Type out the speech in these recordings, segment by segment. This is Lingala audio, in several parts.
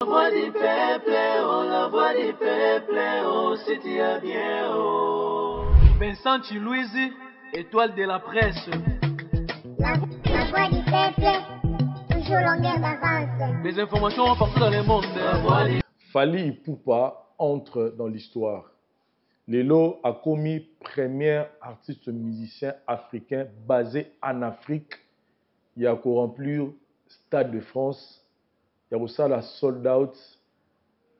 La voix du peuple, oh la voix du peuple, oh si tu as bien, oh. Vincent Chiluizi, étoile de la presse. La voix du peuple, toujours longueur d'avance. Des informations partout dans le monde. La voix du Fally Ipupa entre dans l'histoire. Lelo akomi premier artiste musicien africain basé en Afrique ya ko remplir Stade de France, ya kosala sold out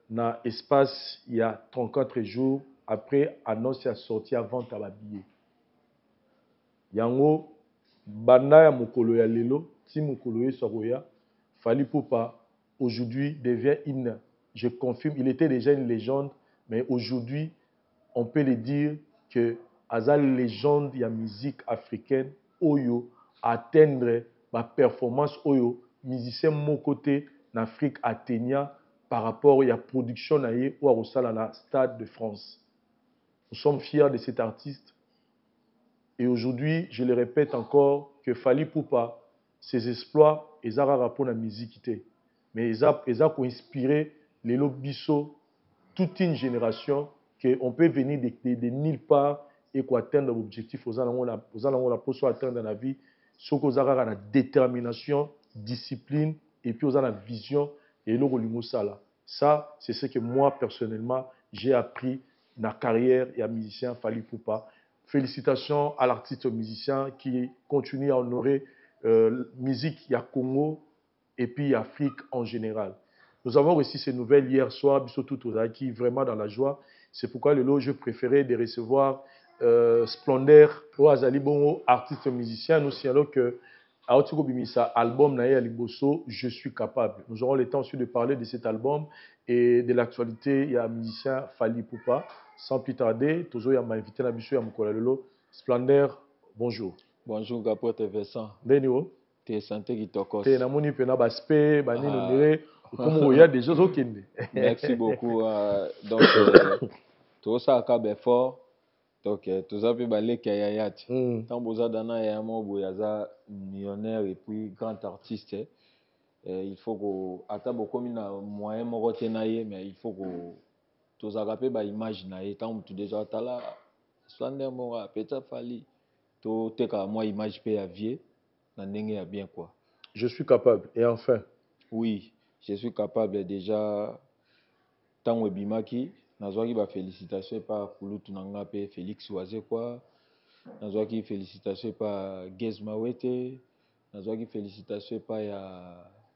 na espace ya 34 jours après annonce ya sortie ya vente ya ba billets. Yango banda ya mokolo ya lelo ti mokolo Yesu akoya, Fally Ipupa aujourd'hui devient une, je confirme, il était déjà une légende, mais aujourd'hui on peut le dire que aza légende ya musique africaine oyo atteindre ba performance oyo musicien moko te na Afrique atteignant par rapport ya production na ye oyo akosala na Stade de France. Nous sommes fiers de cet artiste et aujourd'hui je le répète encore que Fally Ipupa ses exploits eza kaka pona musique te mais eza eza ko inspirer lelo biso toute une génération que on peut venir de nulle part et ko atteindre objectif oza nango na oza nango na poso atteindre na vie soki oza kaka na détermination, discipline et puis oza na vision ya eloko olingi osala. Ça c'est ce que moi personnellement j'ai appris na carrière ya musicien Fally Ipupa. Félicitations à l'artiste musicien qui continue à honorer musique ya Congo et puis Afrique en général. Nous avons reçu ces nouvelles hier soir, biso tout tozalaki vraiment dans la joie. C'est pourquoi lelo je préférais de recevoir Splendeur oyo azali bongo artiste musicien. Nous signalons que auti kobimisa album na ye ya liboso Je suis capable. Nous aurons le temps aussi de parler de cet album et de l'actualité ya musicien Fally Ipupa. Sans plus tarder, tozoyamba invité na biso ya mokolo ya lelo. Splendeur, bonjour. Bonjour Gapote Vincent. Ndeni o? Te santé kitokos. Te namoni pena ba aspect ba nini on dirait okomi koya déjà ozokende. Merci beaucoup. Donc tosalaka ba effort. Donc toza pe baleki ya yaya ti. Tant boza dana yaya moko boye aza millionnaire et puis grand artiste. Il faut ko ata bokomi na moyen moko te na ye mais il faut ko tozalaka pe ba image na ye tant mutu déjà atala Splendeur moko apeta Fally totekaka mwa image pe ya vieux na ndenge ya bien quoi. Je suis capable et enfin. Oui, je suis capable déjà tango ebimaki nazwaki ba felicitations epa kulutu na nga pe Felix Wazekwa, nazwaki felicitations epa Gaz Mawete, nazwaki felicitations epa ya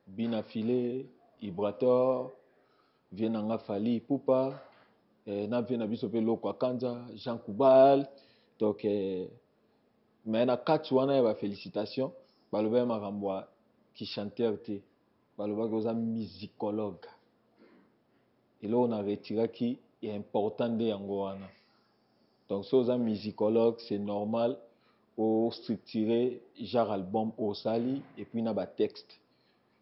Bina Filet, Ibrator, vieux na nga Fally Ipupa, na vieux na biso pe Lokwa Kanza, Jean Kubal, donc mais na kati wana ya ba felicitations balobaki makambo ya ki chanteur te, balobaki oza musicologue. Eloko na retiraki ya important nde yango wana. Donc soki oza musicologue c'est normal o structurer genre album osali et puis na ba texte.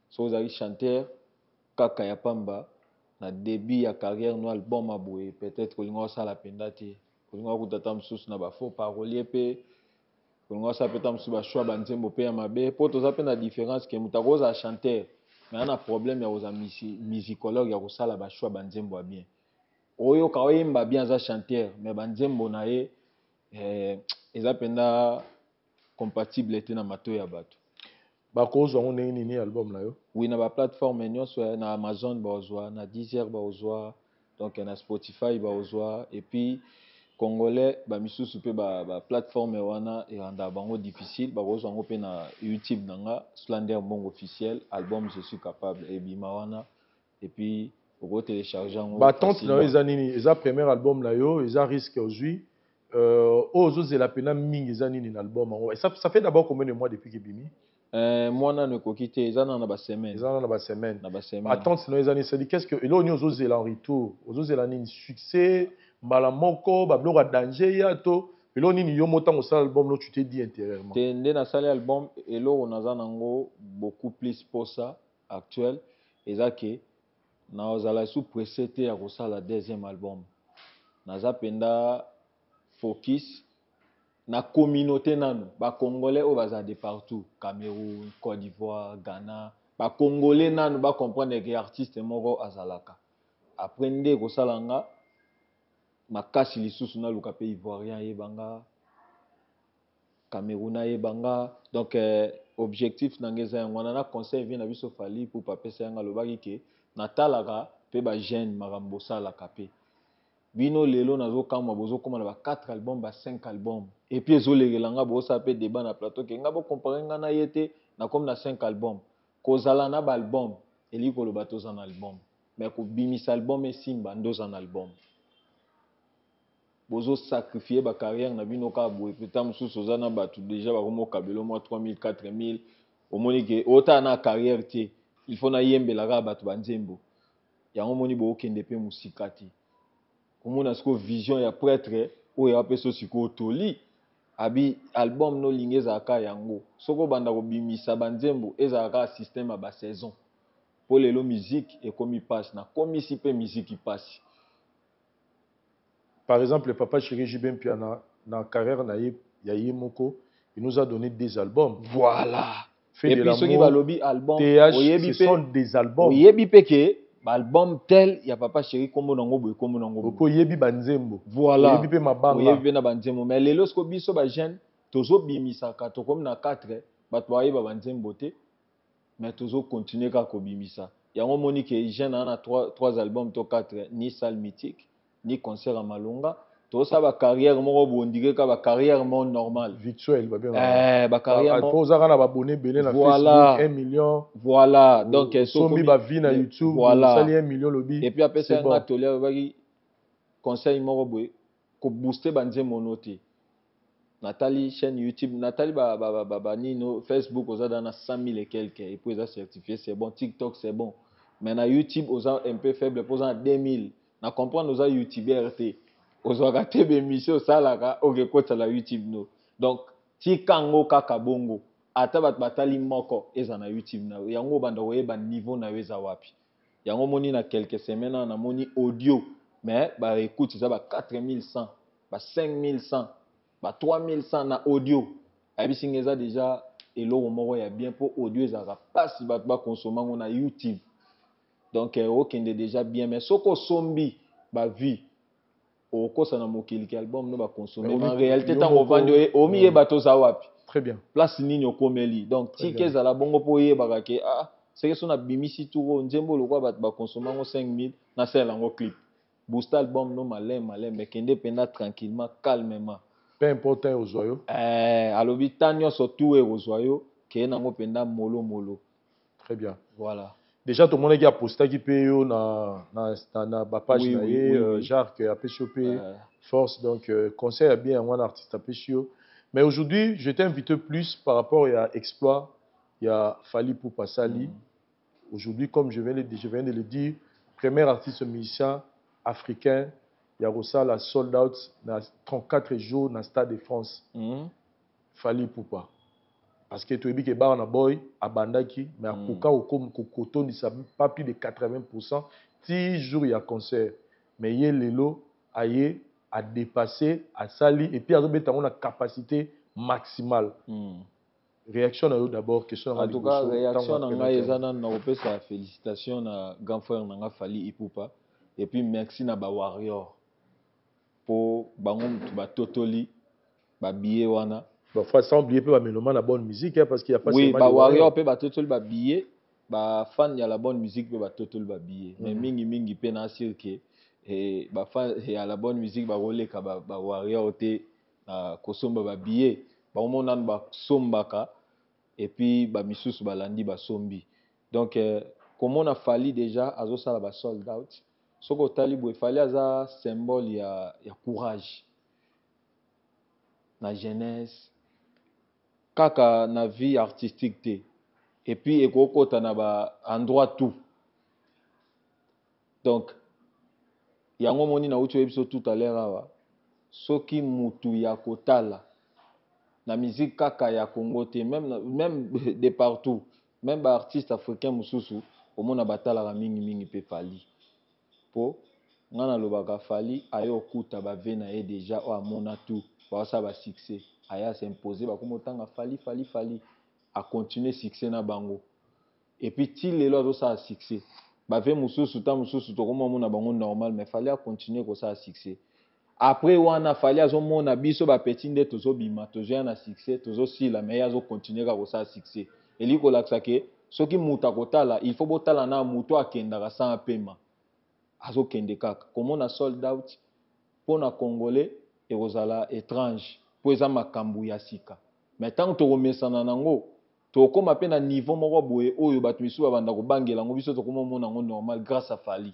Soki ozalaki chanteur kaka ya pamba na début ya carrière no album ya boye peut-être olinga osala mpenza te, olinga okuta ata mosusu na ba faux parolier pe olinga osala pe ata mosusu ba choix ba nzembo pe ya mabe po toza pe na différence ke moto akozala chanteur mais aza na problème ya kozala musicologue ya kosala ba choix ba nzembo ya bien. Oyoka oyemba bien aza chanteur mais ba nzembo na ye eza mpenza compatible te na matoyi ya bato. Bakozwa yango ndenge nini album na yo? Oui, na ba plateforme nyonso, na Amazon bakozwa, na Deezer bakozwa, donc na Spotify bakozwa et puis congolais ba misusu pe ba plateforme wana erendaka bango difficile, bakozwa yango pe na YouTube na nga Splander Mbongo officiel, album Je suis capable ebima wana et puis oko télécharger yango Ba attente na yo facilement. eza nini? Eza premier album na yo, eza risque ozwi oyo ozozela pena mingi eza nini na album yango? Ça fait d'abord combien de mois depuis qu'ebimi? Mwana no ekoki te, eza nano na ba semaine. Eza nano na ba semaine. Na ba semaine. Attente na yo eza nini? C'est-à-dire qu'est-ce que eloko nini ozozela en retour? Ozozela nini? Succès mbala moko, ba biloko ya danger ya to eloko nini yo moko ntango osala album no tu t'es dit intérieurement? Te nde nasali album eloko naza nango beaucoup plus posa actuel eza ke nazala sous pressé te ya kosala deuxième album. Naza penda focus na communauté nanu ba congolais oyo bazala de partout, Cameroun, Côte d'Ivoire, Ghana. Ba congolais nanu ba comprendre que artiste moko azalaka. Après nde ekosala nga makasi lisusu naluka pe ivoirien ayeba nga, Camerounais ayeba nga. Donc objectif na nga eza yango wana. Na conseil vieux na biso Fally Ipupa apesa nga alobaki que natalaka pe ba jeunes makambo bosalaka pe. Bino lelo nazo kamwa bozo koma na ba 4 albums ba 5 albums et puis ezo lekela nga bozo sala pe debat na plateau ke nga bo comparer nga na ye te na komi na 5 albums. Kozala na ba albums elingi koloba te oza na album mais kobimisa album esimba nde oza na album. Bozo sacrifier ba carrière na bino kaka boye pe tango mosusu oza na batu dejà bakomi kokabela yo mwa 3000 4000 omoni ke otala na carrière te il faut nayembela kaka batu ba nzembo. Yango omoni bokende pe musika te. Omona sikoyo vision ya pretre oyo apesa yo sikoyo toli. Abi album no olingi ezala kaka yango. Soki obanda kobimisa ba nzembo ezala kaka système ya ba saison. Po lelo musique ekomi pasi. Nakomisi pe musique pasi. Par exemple papa cheri JB Mpiana na carrière na ye ya ye moko il nous a donne deux albums. Voilà. Fait Et de puis soki l'amour, balobi album TH, oyebi ce pe sont des albums. oyebi pe ke ba album tel ya papa chéri kombo nango boye kombo nango boye. Opo oyebi ba nzembo. Voilà. Oyebi pe mabanga. Oyebi pe na ba nzembo mais lelo siko biso ba jeune tozo bimisaka tokomi na 4 bato bayeba ba nzembo te mais tozo continuer kaka kobimisa. Yango omoni ke jeune aza na 3 3 albums to 4 ni salle mythique ni concert ya malonga tozosala ba carrière moko boye ondire kaka ba carrière moko normal virtuel babengaka eh, ba carrière po moko oza kaka na babone ebele na Voilà. Facebook 1 million voilà donc osombi ba vie na YouTube voilà osali 1 million lobi et puis apesa c'est bon. nga toli alobaki conseil moko boye kobooste banzembo no te natali chaîne YouTube natali ba, ba, ba, ba, ba nino Facebook oza da na 100 000 et quelques et puis eza certifié c'est bon TikTok c'est bon mais na YouTube oza un peu faible po oza na 2000 na comprendre oza youtubeur te ozwaka te ba émission osalaka oke kotisa na youtube no donc tika yango kaka bongo ata bato batali moko eza na youtube na yo yango obanda koyeba niveau na yo eza wapi yango omoni na quelques semaines awa namoni audio mais ba écoute eza ba 4100 ba 5100 ba 3100 na audio ayebisi nga eza déjà eloko moko ya bien mpo audio ezalaka mpasi bato bakonsoma yango na youtube donc okende déjà bien mais soki osombi ba vie okokosa na mokili ke album no bakonsome Mais mais en réalité yo ntango moko- ovandi oye- omiyeba toza wapi Très bien. place nini okomeli donc Très tika bien. ezala bongo mpo oyebaka ke ah seke so nabimisi tour oyo nzembo lokola bato bakonsome yango 5000 nasalela yango clip booster album no maleme maleme ekende mpenza tranquillement calmement Peu importe temps ozwa yo. eh, alobi ta nyonso tu ekozwa yo keye nango mpenza molo molo Très bien. voilà Déjà tomonaki apostaki mpe yo na, na, na, na bapage Oui, na oui, ye oui, euh, oui. genre que apesi yo mpe Euh, force donc conseil ya bien yango wana artiste apesi yo mais aujourd'hui je t'ai invité plus par rapport ya exploit ya Fally Ipupa Sali aujourd'hui comme je viens de le dire premier artiste musicien africain ya kosala sold out na 34 jours na Stade de France Fally Ipupa parce que toyebi ke Burna Boy abandaki mais akoka kotondisa pas plus de 80% ti jour ya concert mais ye lelo aye adépassé asali et puis azobeta yango na capacité maximale réaction na yo d'abord question na nga En tout cas liboso, réaction ntango na ngai aprenaki eza yango. nanu na kopesa félicitation na grand frère na nga Fally Ipupa et puis merci na bawarrior mpo bango mutu batotoli babillet wana Bon, faut sans oublier mpe bamélomane na bonne musique hein, parce qu'il y a pas oui seulement des bawarrior warriors. mpe batotoli babillet bafan ya la bonne musique mpe batotoli babillet mais mingimingi mpe na sûr ke eh, bafan ya la bonne musique bakoleka bawarrior te na kosomba babillet bango mo nanu basombaka et puis bamisusu balandi basombi donc komona Fally déjà azosala ba sold out soki otali boye Fally aza symbole ya courage na jeunesse kaka na vie artistique te et puis ekokota na ba endroit tout donc yango omoni nauti oyebi biso tout à l'heure awa soki mutu ya kotala na musique kaka ya Congo te même de partout même baartiste africain mosusu omona batalaka mingimingi mpe Fally mpo nga nalobaka Fally aye okuta bave na ye déjà oyo amona tout baosala basuccès aye as'impose bakoma otanga Fally Fally Fally acontinue succès na bango. Et puis ti lelo azosala succès. Ba vieux mosusu tango mosusu tokoma omona bango normal mais Fally a continuer kosala succès. Après wana Fally azomona biso ba petit nde tozobima tozoya na succès tozosila mais ye azo continuer kaka kosala succès. Elingi kolakisa ke soki mutu akotala il faut botala na mutu oyo akendaka sans apema. Azokende kaka. Komona sold out pona congolais ekozala etrange po eza makambu ya sika. Mais tango tokomesana nango Tokoma pe na niveau moko boye oyo batu misusu ba banda kobangela yango biso tokoma omona yango normal grace à Fally.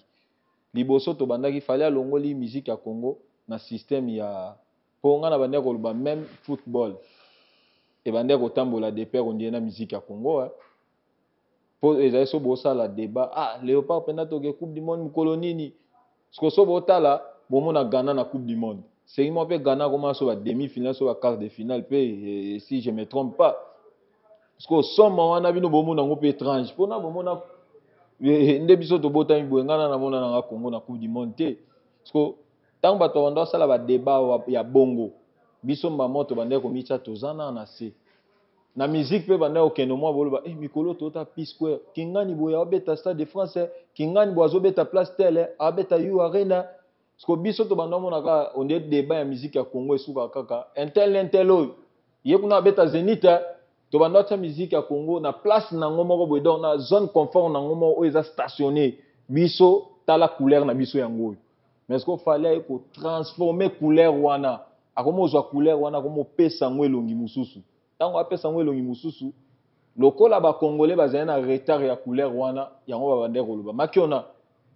Liboso tobandaki Fally alongoli musique ya Congo na système ya po nga na bandaki koloba meme football ebandaki kotambola de pair on dirait na musique ya Congo hein. Po ezali so bosala debat ah Leopard penda toke coupe du monde mukolo nini siko so botala bomona Ghana na coupe du monde seri moko pe Ghana akoma so ba demi finale so ba quart de finale pe eh, si je me trompe pas siko soma wana bino bomona yango pe étrange pona bomona eh, nde biso tobotami boye ngai na namona nanga Congo na coupe du monde te siko ntango bato babanda basala ba debat ya bongo biso mbamo tobandaki komitya toza na na se Na musique pe banda okende mwa boloba eh mikolo toyota P square kingani boye abeta stade de France eh, kingani boye azobeta place tel eh, abeta U arena siko biso tobanda omona kaka on dirait débat ya musique ya Congo esukaka kaka intel intel oyo ye kuna abeta Zenith eh. Tobanda otia musique ya Congo na place nango moko boye donc na zone confort nango moko oyo eza stationné biso tala couleur na biso yango oyo mais siko Fally aye ko transformer couleur wana akomi ozwa couleur wana akomi opesa yango elongi mosusu Tango apesa yango elongi mosusu, lokola ba congolais bazali na retard ya couleur wana, yango babandaki koloba makiona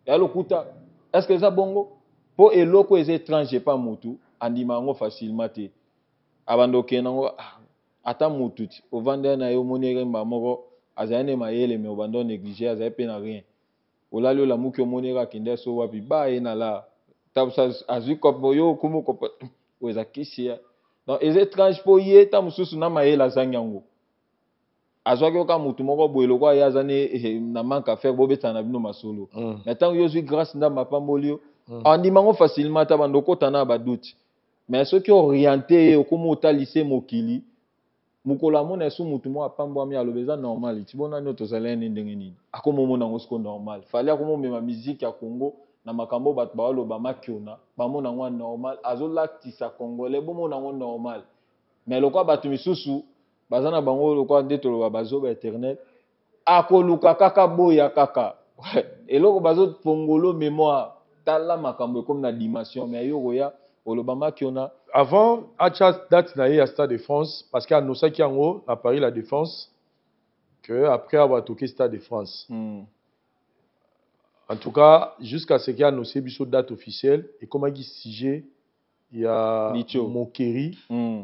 ya lokuta. Est ce que eza bongo? Po eloko eza etrange epa mutu, andima yango facilement te. Abanda okende yango ah, ata mutu ti ovandeli na ye omoni ye mbala moko azali ne mayele mais obanda o negliger azali pe na rien. Olali olamuki omoni ye kaka akende so wapi ba ye na la tabusa azwi kope yo okomi okopa oyo eza kisi ya donc eza étrange mpo ye ta mosusu na mayele azangi yango azwaki oka motu moko boye lokola ye aza ne eh, na manque à faire bobetana na bino masolo mm. mais ntango yo ozwi grâce ndambe apamboli yo mm. andima yango facilement ata bando okota na badoute mais soki oriente ye okomi otalise mokili Mokolo amona esu mutu moko apambwami aloba eza normal ti bo nani oyo tozali ne ndenge nini akoma omona yango siko normal Fally akoma omema musique ya Congo na makambo oyo batu bao loba makiona bamona yango anormal azolakisa congolais bomona yango normal mais lokola batu misusu baza na bango lokola nde toloba bazoba eternel Akoluka kaka boya kaka eloko bazo fongolo memoire tala makambo ekomi na dimension mais yo okoya oloba makiona. Avant atia date na ye ya stade de France parce que annosaki yango na Paris la defense que après awa toke stade de France. En tout cas jusqu'à ce que annonce biso date officielle ekomaki sujet ya moquerie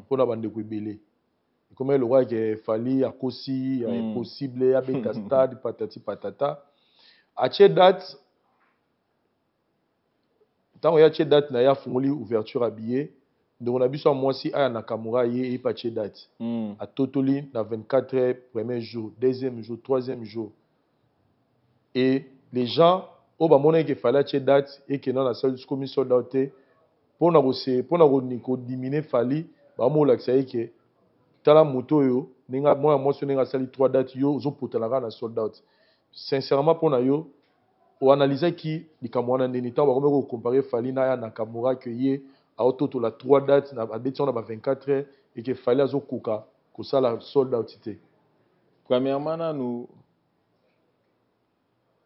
pona ba ndeko ebele. Ekomaki lokola ke Fally akosi, ya impossible abeta stade patati patata. Atie date, tango ye atie date na ye afungoli ouverture ya billet, ndeko na biso ya mwasi Aya Nakamura aye ye pe atie date. Atotoli na 24 heures premier jour, deuxième jour, troisième jour. Et les gens oyo bamonaki ke Fally atie date ekenda na salle ekomi sold out te, pona ko se pona ko ko diminuer Fally ba molakisa ye ke tala moto oyo ndenge mwana mwasi ndenge asali trois dates yo ozo potana kaka na sold out sincèrement pona yo o analysaki likambo wana ndeni ntango bakomi ko comparer Fally na ya Nakamura ke ye aototola trois dates na abeti yango na ba 24 heures et que Fally azokoka kosala sold out te. Premièrement nanu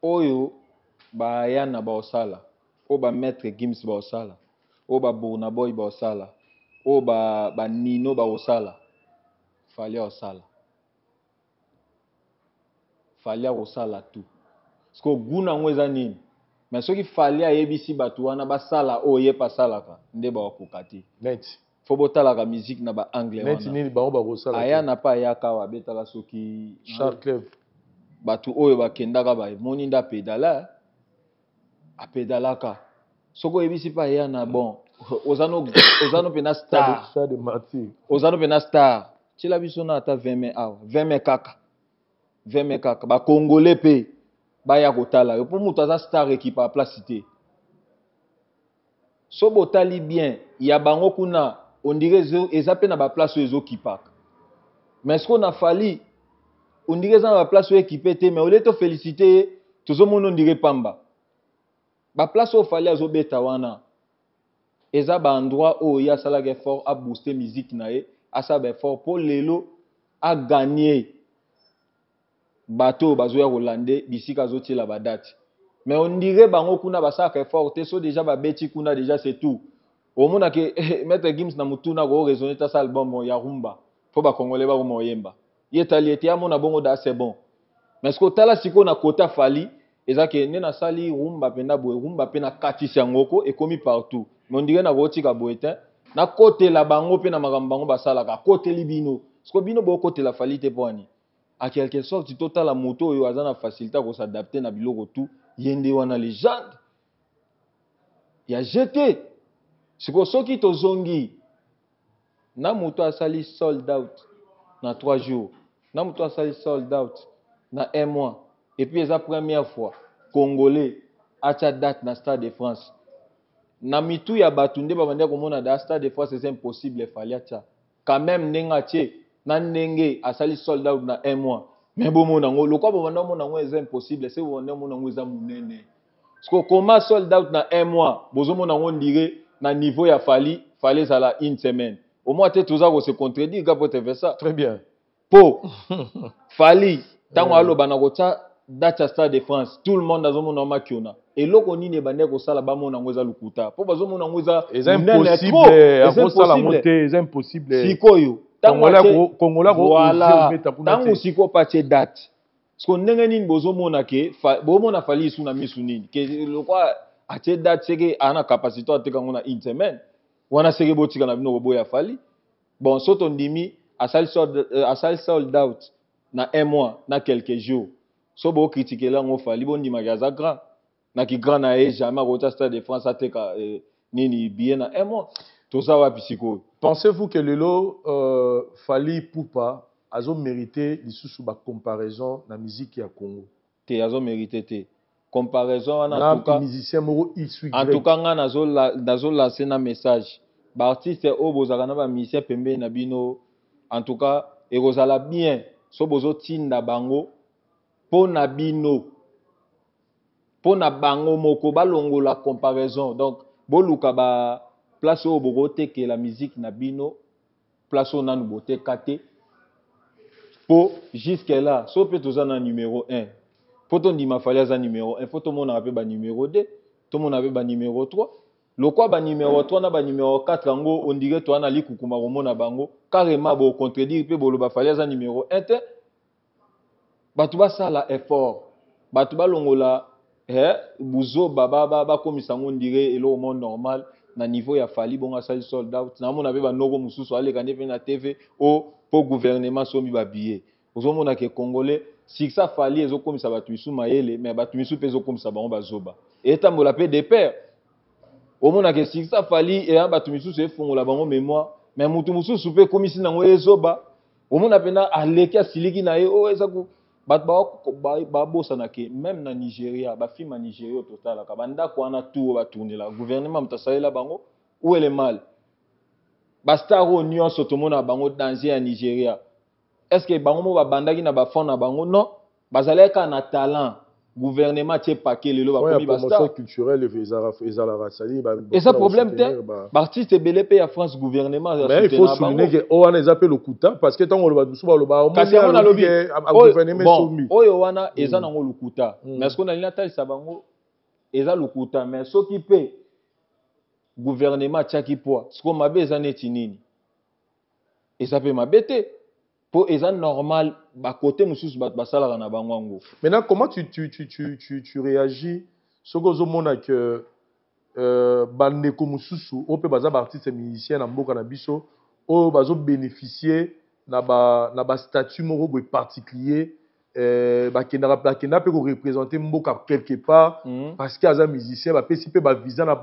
Oyo ba Ayana baosala, oyo ba maitre Gims baosala, oyo ba Burna Boy baosala, oyo ba ba Nino bakosala, Fally akosala. Fally akosala tout. Sikoyo gout na yango eza nini? Mais soki Fally ayebisi batu wana basala oyo ye pe asalaka nde bakokoka te. Neti. Faut botalaka musique na ba angle wana. Neti nini bango bakosala te. Ayana pe ayaka awa abetaka soki Charles Cleve. Batu oyo bakendaka ba moni nde apedala apedalaka soki oyebisi pe Ayana bon oza no oza no pena star. Stade de Martyrs. Oza no pena star. Tiela biso na ata 20 mai awa 20 mai kaka 20 mai kaka ba congolais pe baya kotala yo po mutu aza star ekipa place te. Soki botali bien ya bango kuna on dirait eza pe na ba place oyo ezo kipaka mais sikoyo na Fally On dirait eza na baplace oyo équipe te, mais olie tofélicité ye, tozomona on dirait pamba. Baplace oyo Fally azobeta wana eza baendroit oyo ye asalaka effort abooste musique na ye, asala baeffort mpo lelo aganye bato oyo bazoya kolande bisika azotiela badate. Mais on dirait bango kuna basalaka effort te. So déjà babeti kuna, déjà c'est tout. Omona ke Maître Gims na mutuna ko raisonner ta sa album ya rumba mpo bacongolais bakoma oyemba ye tali ete amona bongo da, c'est bon. Mais ce tala sikoyo na kota Fally, eza ke nde nasali rumba mpenza boye, rumba mpe nakatisi yango ko ekomi partout. Mais on dirait nakotika boye te, nakotela bango mpe na makambo bango basalaka, akoteli bino. Siko bino bokotela Fally te mpo ani en quelque sorte totala moto oyo aza na facilité akos'adapter na biloko tu, ye nde wana légende ya gt. Sikoyo soki tozongi na moto asali sold out na 3 jours, na moto asali sold out na un mois, et puis eza première fois congolais atia date na Stade de France, na mitu ya bato nde babandi komona da Stade de France eza impossible. Fally atia quand même ndenge atie na ndenge asali sold out na un mois, mais bomona yango lokwa bobanda omona yango eza impossible, se bobanda omona yango eza monene. Parce que comment sold out na un mois, bozomona yango ndire na niveau ya Fally, Fally ezala une semaine au moins te? Toza kose contredire ka po te ça. Très bien. Po Fally ntango aloba na kotia date ya Stade de France, tout le monde azomona makiona eloko nini ebandeki kosala, bamona yango eza lokuta mpo bazomona yango eza eza impossible, akosala yango te, eza impossible. Sikoyo Voilà, ntango sikoyo mpe atie date, siko ndenge nini bozomona ke bomona Fally isu na misu nini ke lokwa atie date, seke aa na capacité ateka yango na une semaine wana, seke botika na bino koboya Fally. Bon, so tondimi asali sold out na un mois na quelques jours, so bokritikela yango Fally, bondimaki aza grand naki grand na ye, jamais akota Stade de France ateka nini billet na un mois. Toza wapi sikoyo? Pensez-vous que lelo Fally Ipupa azomérite lisusu bacomparaison na musique ya Congo? Te, azomérite te comparaison wana. Na musicien moko X. En tout cas nga nazolance na message, baartiste oyo bozalaka na bamusicien pembeni na bino, en tout cas ekozala bien so bozotinda bango mpo na bino, mpo na bango moko balongola comparaison. Donc boluka ba place oyo bokotekela musique na bino, place oyo nanu boteka te, mpo jusque là so mpe toza na numéro 1, mpo tondima Fally aza numéro 1, fo tomonaka mpe banuméro 2, tomonaka mpe banuméro 3. Lokwa banuméro 3 na banuméro 4 yango on dirait toza na likukuma komona bango carrément bocontredire mpe boloba Fally aza numéro 1 te. Bato basala effort, bato balongola buzoba, bakomisa yango ndire eloko mo normal na niveau ya Fally. Bongo asali sold out, namona mpe banoko mosusu aleka nde mpe na TV o mpo gouvernement sombi babillet. Ozomona ke congolais, succès Fally ezokomisa bato misu mayele, mais bato misu mpe ezokomisa bango bazoba, etambola mpe de pair. Omonaka succès Fally eya bato misusu efungola bango mémoire, mais motu mosusu mpe ekomisi nango ezoba. Omona mpena aleki asiliki na ye oyo eza bato babosana ke même na Nigeria, bafilme ya Nigeria oyo totalaka, bandako wana tu oyo batournela, gouvernement moto asalela bango. Où est le mal? Bastar oyo nyonso tomona bango danger ya Nigeria, est ce que bango mo babandaki na bafond na bango? Non, bazalaki kaka na talent, gouvernement atie paquet, lelo bakomi bastar culturel ezalaka, c'est-à-dire eza problème te. Baartiste ebele mpe ya France, gouvernement. Mais il faut souligner que oyo wana eza mpe lokuta, parce que ntango oloba, mosusu baloba kasi yango nalobi gouvernement. Oyo wana eza nango lokuta, mais ce que nalingi natalisa bango eza lokuta. Mais soki mpe gouvernement atiaki poids, siko mabe eza neti nini? Eza mpe mabe te, mpo eza normal, bakote mosusu bato basalaka na bango yango. Maintenant, comment tu réagis soki ozomona que bandeko mosusu oyo mpe baza baartiste musicien na mboka na biso oyo bazobénéficie na bastatut moko boye particulier, bakendaka, bakenda mpe koreprésente mboka quelque part, parce que aza musicien, bapesi mpe bavisa na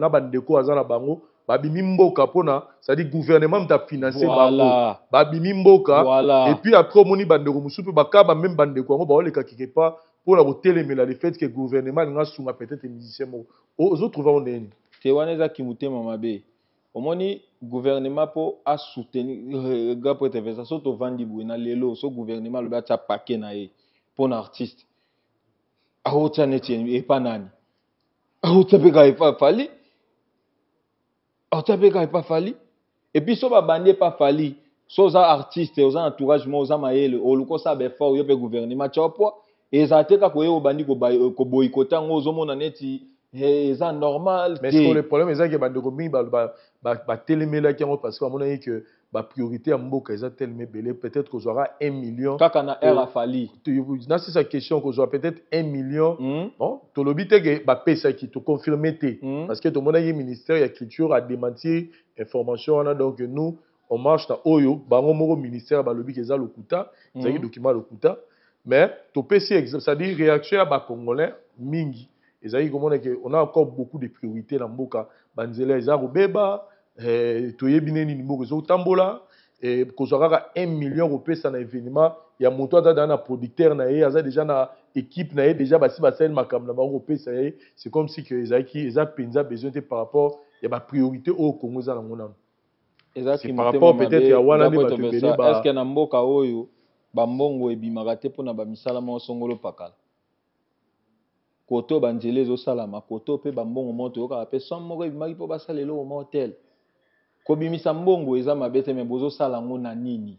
bandeko aza na bango, babimi mboka mpona, c'est-à-dire gouvernement moto afinance bango, babimi mboka, et puis après omoni bandeko mosusu mpe baka bameme bandeko yango baoleka quelque part mpona kotelemela le fait que gouvernement alinga asunga peut-être musicien moko? Ozotrouve yango ndenge nini? Te, wana ezaki motema mabe. Omoni gouvernement po a soutenir grand pretre Vincent, soki tovandi boye na lelo, soki gouvernement alobi atia paquet na ye pona artiste, akotia neti epa nani? Akotia pe kaka epa Fally, akotia pe kaka epa Fally. Et puis soki babandi epa Fally, soki oza artiste, oza na entourage moko, oza mayele, oluka osala ba effort, yo pe gouvernement atia yo poids. Ezala te kaka oye obandi ko boycotter yango, ozomona neti eza normal Mais te. Le problème eza ke bandeko mingi batelemelaki yango parce que bamonaki que ba priorité ya mboka eza tellement ebele, peut-être kozwaka 1 million kaka na heure afali. Nasisa question, kozwa peut-être 1 million. Bon, tolobi te ke bapesaki, toconfirme te, parce que tomonaki ministère ya culture a démentir information wana. Donc nous, on marche na oyo bango moko ministère balobi ke eza lokuta, ezalaki document lokuta. Mais topesi exemple, c'est-à-dire réaction ya bacongolais mingi ezalaki komona ke on a encore beaucoup de priorités na mboka, banzela eza kobeba, toyebi nde nini mboka ezotambola. Kozwa kaka 1 million kopesa na événement ya moto aza déjà na producteur na ye, aza déjà na équipe na ye, déjà basi basali makambo na bango, kopesa ye, c'est comme si que ezalaki eza mpenza besoin te par rapport ya bapriorité oyo Congo eza nango nano. Ezalaki par rapport peut-être ya wana nde bato ebele. Est-ce que na mboka oyo bambongo ebimaka te mpona bamisala moko songolo pakala? Koto banzela ezosalama, koto mpe bambongo moko toyokaka mpe somme moko ebimaki mpo basala eloko moko tel. Kobimisa mbongo eza mabe te, me bozosala yango na nini?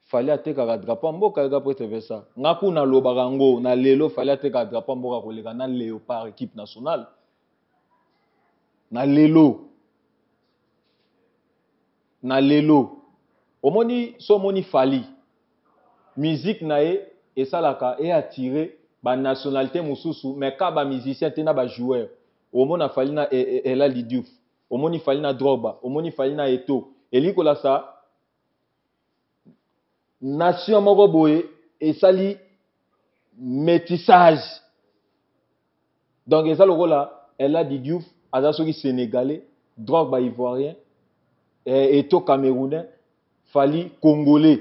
Fally atekaka drapeau ya mboka eka po tevesa nga kuna alobaka yango na lelo. Fally atekaka drapeau ya mboka koleka na Léopard, équipe nationale na lelo. Na lelo omoni, so omoni Fally, musique na ye esalaka eattire banationalité mosusu, mais ka bamusicien te na bajoueur. Omona Fally na El Hadji Diouf, omoni Fally na Drogba, omoni Fally na Eto'o. Elingi kolasa nation moko boye esali métissage. Donc eza lokola El Hadji Diouf aza soki sénégalais, Drogba ivoirien, Eto'o camerounais, Fally congolais.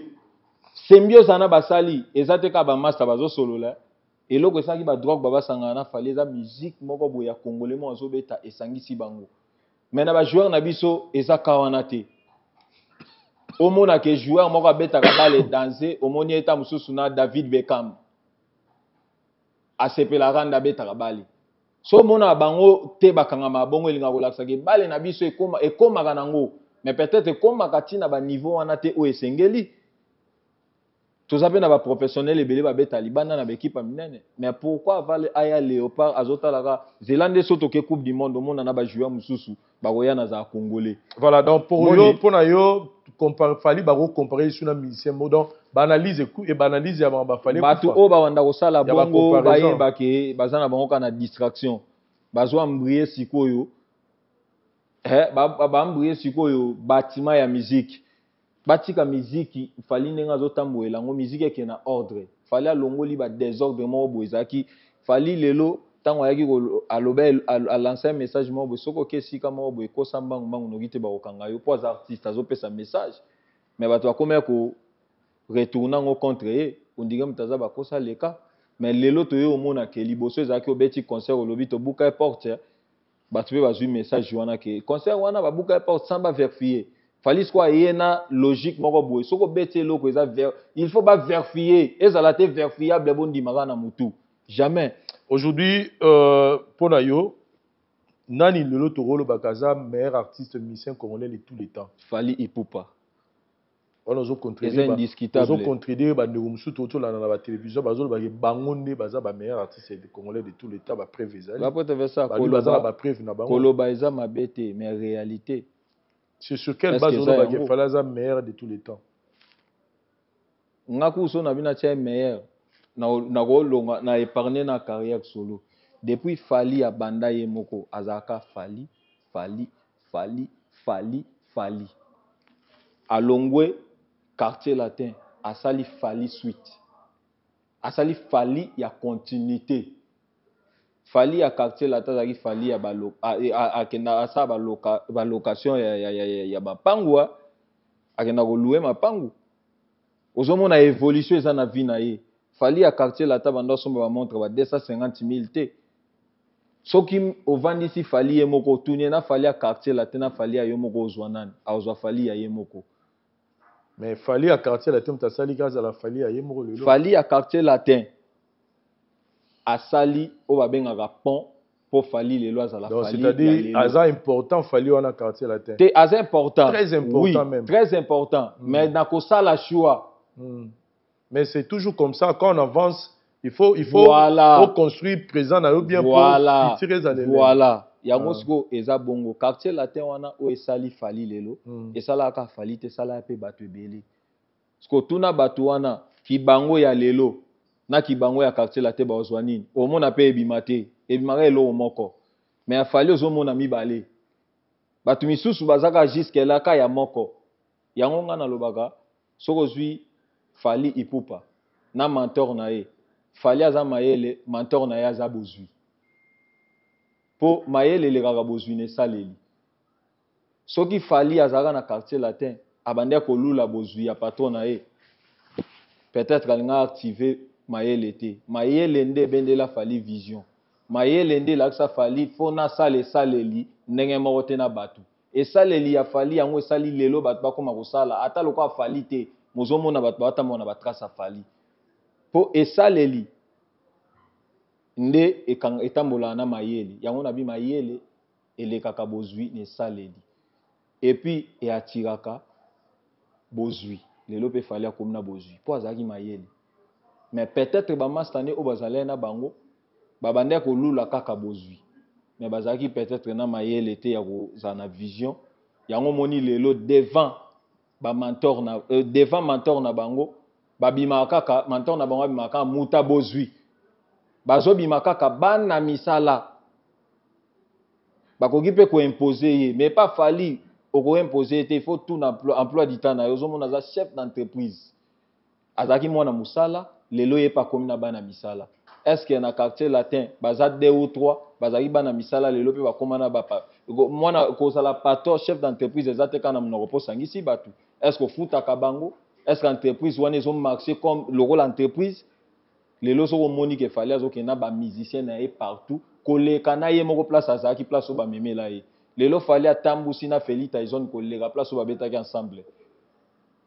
Symbiose wana basali eza te kaka bamaster bazosolola. Eloko esalaki baDrogba basangana na Fally eza musique moko boye ya congolais moko azobeta, esangisi bango. Mais na bajoueur na biso eza ka wana te. Omonaka joueur moko abetaka bale danse, omoni eta mosusu na David Beckham, asepelaka nde abetaka bale. So omonaka bango te bakangama bongo, elingaka kolakisaka ebale na biso ekomaka nango, mais peut-être ekomaka ntina baniveau wana te oyo esengeli. Toza mpe na baprofessionnel ebele babeta libanda na baekipe ya minene, mais pourquoi avale aya Léopard azotalaka zela nde so toke Coupe du monde, omona na bajoueur mosusu bakoya na zala congolais? Voilà, donc pour yo, mpona yo, Fally bakocompare su na musicien mo, donc baanalyse e baanalyse ya bafali. Bato oyo babanda kosala bongo bayebake baza na bango kaka na distraction. Bazwa embrie sikoyo, baembrie sikoyo batima ya musique. Batika miziki. Fally ndenge azotambolela yango, miziki eke na ordre. Fally alongoli badésordre moko boye ezalaki. Fally lelo ntango ayaki aloba, alance un message moko boye: soki oke esika moko boye, ekosa mbangu mbangu noki te, bakokanga yo, mpo aza artiste, azopesa message. Mais bato bakomi ya ko retourne yango contre ye, ondire moto aza bakosa leka. Mais lelo toye omona ke liboso ezalaki obeti concert, olobi tobuka ye porte, bato mpe bazwi message wana ke concert wana babuka ye porte sans baverifie. Fally sikoyo aye na logique moko boye: soki obeti eloko eza, il faut baverifie, ezala te verifiable, bondimaka na motu jamais. Aujourd'hui, mpo na yo, nani lelo tokolobaka aza meilleur artiste musicien congolais de tous les temps? Fally Ipupa. Wana ozocontredire bandeko mosusu totolanda na batélévision, bazolobaka bango nde baza bameilleur artiste congolais de tous les temps. Bapreuve ezali, baza na bapreuve na bango. Koloba eza mabe te, mais réalité C'est sur quelle base olobaka Fally aza meilleur de tous les temps? Nga kuso na bino atia meilleur, nakolonga na épargne na carrière solo. Depuis Fally abanda ye moko, azalaka Fally, Fally, Fally, Fally. Fally alongwe Quartier Latin, asali Fally suite, asali Fally ya continuité. Fally ya Quartier Latin azalaki Fally ya akenda asala balocation ya mapangu, akenda kolouer mapangu. Ozomona évolution eza na vie na ye. Fally ya Quartier Latin banda osomba bamontre ba 250 000 te. Soki ovandisi Fally ye moko otuni ye na Fally ya quartier latin na Fally ya yo moko ozua nani? Akozua Fally ya ye moko. Mais Fally ya quartier latin mutu asali ke azala Fally ya ye moko lelo. Fally ya quartier latin asali oyo babengaka pont po Fally lelo azala Donc Fally ya c'est-à-dire lelo. aza important Fally wana quartier latin. Te aza important. Très important oui, même. Très important. Mais na kosala choix. Mais c'est toujours comme ça quand on avance il faut il faut voilà. construire présent na yo bien voilà. pour futur ezala voilà yango ah. sikoyo eza bongo quartier latin wana oyo esali fali lelo esalaka fali te esalaka mpe bato ebele sikoyo tuna bato wana kibango ya lelo na kibango ya quartier latin bazwa nini omona mpe ebima te ebimaka eloko moko mais ya fali ozomona mibale bato misusu bazaka jusque là ka ya moko yango nga nalobaka soki ozwi Fally Ipupa na mentor na ye, Fally aza mayele, mentor na ye aza bozwi. Po mayele elekaka bozwi na esaleli. Soki Fally azalaka na quartier latin, abandaki kolula bozwi ya patron na ye, peut-etre alingaka activer mayele te. Mayele nde ebendela Fally vision. Mayele nde elakisa Fally faut nasala esaleli ndenge moko te na batu. Esaleli ya Fally yango esali lelo batu bakoma kosala ata lokola Fally te mozo mona batu batambola na ba trace ya Fally po esaleli nde etambolaka na mayele yango na bi mayele elekaka bozui na esaleli et puis e attiraka bozui lelo pe Fally akomi na bozui po azalaki mayele mais peut-etre ba masta ne oyo bazalaki na bango Babandaki kolula kaka bozwi mais bazalaki peut-etre na mayele te ya kozala na vision. Yango omoni lelo devant ba mentor na euh, devant mentor na bango babimaka kaka mentor na bango abimaka kaka muta bozwi. Bazobima kaka bana misala. Bakoki mpe ko imposer ye mais pas Fally oko imposer ye te il faut tout na emploi du temps na ye ozomona aza chef d'entreprise. Azalaki mwana musala, lelo ye pe akomi na bana misala. Est ce que na quartier latin baza deux ou trois bazalaki bana misala lelo pe bakoma na ba mwana kozala patron chef d'entreprise eza te kaka na munoko po osangisi batu. Est ce que ofutaka bango? Est ce que entreprise wana ezo marcher comme lokola entreprise? Lelo soki omoni ke Fally azo kende na ba musiciens na ye partout koleka na ye moko place azalaki place oyo bamemela ye. Lelo Fally atambusi na Felly Tyson koleka place oyo babetaki ensemble.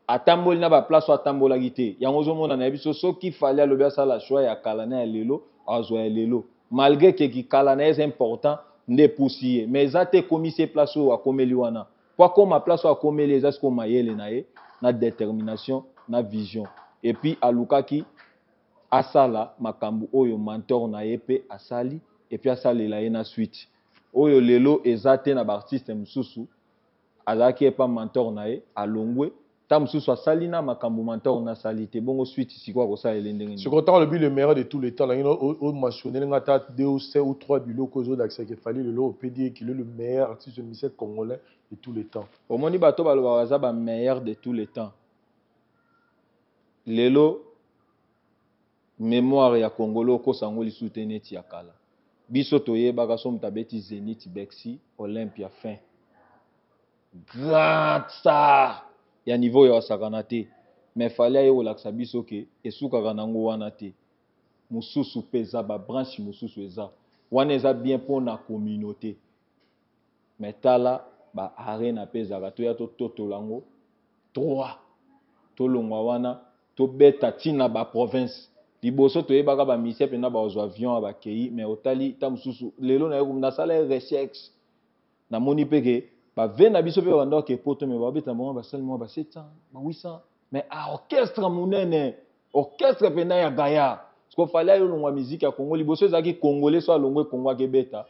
Atamboli na ba place oyo atambolaki te yango ozo mona nayebi so soki Fally alobi asala choix ya kala na ya lelo azwa ya lelo malgre que ki kala na ye eza important nde epusi ye mais eza te ekomisi ye place oyo akomeli wana po akoma place oyo akomeli eza sikoyo mayele na ye na determination na vision et puis alukaki asala makambu oyo mentor na ye pe asali et puis asalela ye na suite oyo lelo eza te na ba artistes mususu Azalaki epa mentor na ye, alongwe, tango mosusu asali na makambu mentor na asali te, bongo suite sikoyo akosalela ye ndenge nini? Sikoyo tango olobi le meilleur de tous les temps, nalingi o mentionner nga ata deux ou ou trois biloko oyo ezolakisa que Fally lelo on peut dire qu'il est le meilleur artiste musicien congolais de tous les temps. Omoni bato oyo balobaka baza ba meilleurs de tous les temps, lelo memoire ya congolais okosa yango lisusu te neti ya kala. Biso toyebaka soki moto abeti Zenith, Bercy, Olympia fin. Grand star ya niveau oyo asakana te. Mais Fally aye kolakisa biso ke esukaka nango wana te. Mosusu pe eza ba branche mosusu eza. Wana eza bien pona communaute. Mais tala ba arena pe ezalaka toya tototola yango 3 tolongwa wana tobeta ti na ba province liboso toyebaka ba musiciens pena bakozwa avion bakeyi mais otali ta mosusu lelo naye nasala recherche namoni pe ke ba ve na biso pe babanda koke poto mais babeta bango basali mwa ba 700 ba 800 mais a orchestre monene orchestre pena ya gaillard parce que fallait ayo longwa musique ya Congo liboso ezalaki congolais so alongwe Congo akebeta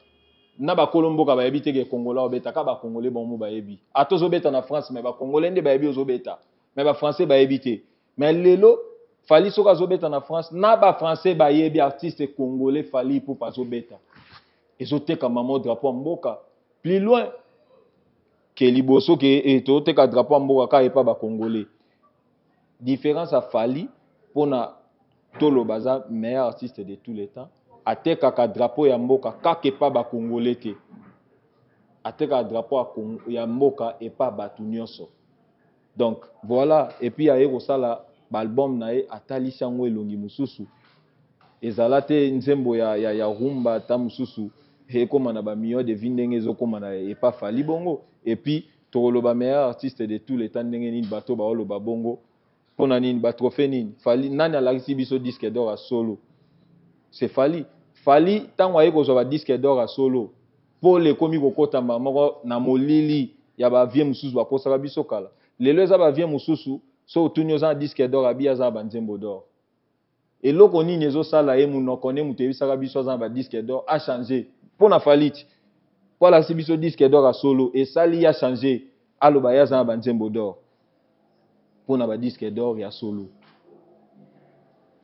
na bakolo mboka bayebi te ke congolais obeta ka ba congolais bango bayebi ata ozobeta na France mais ba congolais nde bayebi ozobeta mais ba français bayebi te mais lelo Fally soki azobeta na France na ba français bayebi artiste congolais Fally Ipupa azobeta ezoteka mama drapeau ya mboka plus loin ke liboso ke eh, toteka drapeau ya mboka kaka epa ba congolais différence ya Fally pona toloba aza meilleur artiste de tous les temps atekaka drapeau ya mboka kaka epa ba congolais te atekaka drapeau ya mboka epa bato nyonso Donc voilà et puis aye kosala ba album na ye atalisi yango elongi mosusu ezala te nzembo ya, ya, ya rumba ata mosusu. Ekoma na ba millions de vues ndenge ezokoma na epa Fally bongo. Et puis tokoloba meilleur artiste de tous les temps ndenge nini bato baoloba bongo pona nini ba trophée nini Fally nani alakisi biso disque d'or ya solo? C'est Fally. Fally tango aye kozwa ba disque d'or ya solo pole ekomi kokota mbala moko na molili ya ba vieux mosusu bakosaka biso kala. Lelo eza ba vieux mosusu so otuni oza na disque d'or abi aza na ba nzembo d'or. Eloko nini ezo sala ye munoko nde mutu eyebisaka biso aza na ba disque d'or a changer pona Fally ti po alakisi biso disque d'or ya solo esali ye a changer aloba ye aza na ba nzembo d'or pona ba disque d'or ya solo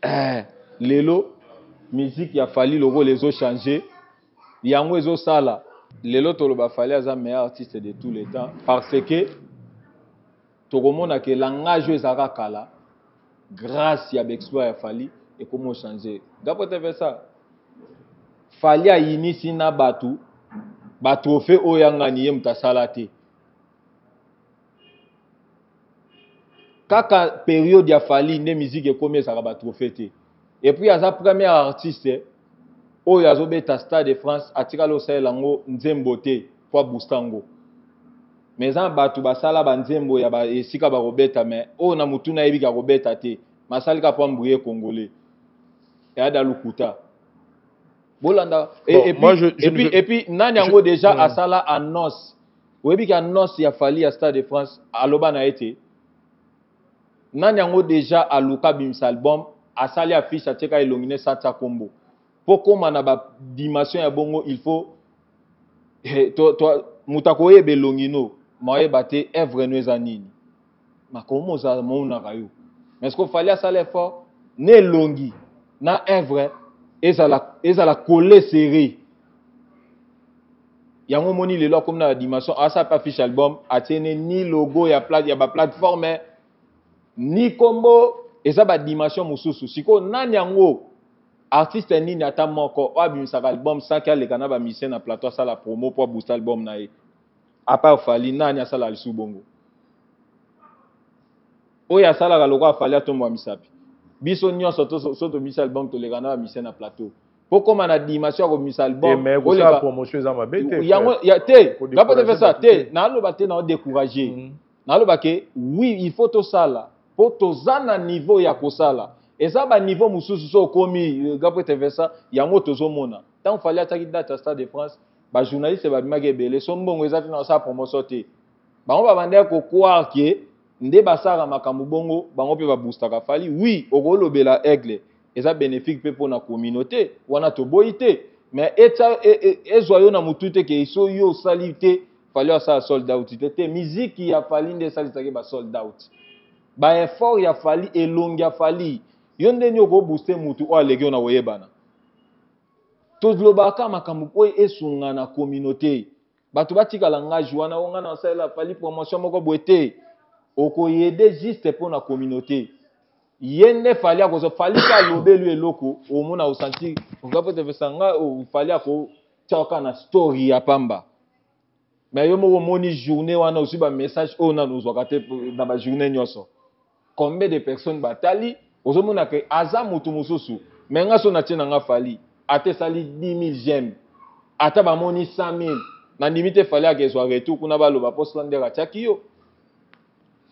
eh lelo musique ya Fally lokola ezo changer yango ezo sala lelo toloba Fally aza meilleur artiste de tous les temps parce que tokomona ke langage oyo ezalaka kala grace ya ba exploit ya Fally ekomi o changer. Gapo TV ça Fally ayinisi na batu ba trophée oyo ya ngani ye moto asala te. Kaka periode ya Fally nde musique ekomi ezalaka ba trophée te. Et puis aza premier artiste oyo azobeta Stade de France atikala osalela yango nzembo te po aboosta yango. Mais eza na batu basala ba nzembo ya ba esika bakobeta mais oyo na mutu nayebi ke akobeta te mais asali kaka po embrouiller congolais. Eya da lokuta. Bolanda et, Bon, et puis, moi, je, je et puis, ne veux- et puis nani yango déjà asala annonce. Oyebi ke annonce ya Fally ya Stade de France aloba na ye te. Nani yango dejà aluka abimisa album asali affiche atieka elongi ne sans atia kombo. Po koma na ba dimension ya bongo il faut eh, to, to, moto akoyeba elongi no ma oyeba te œuvre no eza nini. Makomo ozala monaka yo. Mais ce que fallait asala effort na elongi na œuvre ezala ezala coller serré. Yango omoni lelo akomi na dimension asala pe affiche album atie ne ni logo ya plate ya ba plateforme ni kombo eza ba dimension mosusu. Sikoyo nani yango artiste nini ata moko oyo abimisaka album sans que aleka na ba musiciens na plateau asala promo po abooster album na ye à part Fally nani asala lisusu bongo? Oyo asalaka lokola Fally atombwa misapi. Biso nyonso to so tobimisi album toleka na ba musiciens na plateau. Po koma na dimension ya kobimisa album. Eh, mais kosala promotion eza mabe te. Yango ya te, nga po te ça te, na loba te na décourager. Na loba ke oui, il faut tosala. Po toza na niveau ya kosala. Eza ba niveau mususu so okomi nga po te ça yango tozomona. Tant Fally ataki date ya Stade de France, ba journaliste ba bimaki ebele, so mbongo eza te na osala promotion te. Bango ba bandaki ko croire ke nde basala makambo bongo, bango pe ba boostaka Fally. Oui, okolobela Aigle. Eza benefique pe pona communauté wana toboyi te mais etia ezwa yo na mutu te ke so yo osali te Fally asala sold out te te musique ya Fally nde esalisaki ba sold out ba effort ya Fally elongi ya Fally yo nde nini oko booster mutu oyo aleki yo na koyebana tolobaka makambo oyo esunga na communauté bato batika langage wana o nga na osalela Fally promotion moko boye te okoyede juste pona communauté Ye nde Fally akozwa Fally pe alobeli yo eloko omona o sentir nga pe te nga Fally ako tia kaka na story ya pamba mais yo moko omoni journée wana ozwi ba message oyo nanu ozwaka te na ba journée nyonso combien de personnes batali ozomona ke aza mutu mosusu mais nga so natie na nga Fally ata esali 10000 j'aime ata bamoni 100000 nandimi te Fally akezwa retour kuna baloba po Slander atiaki yo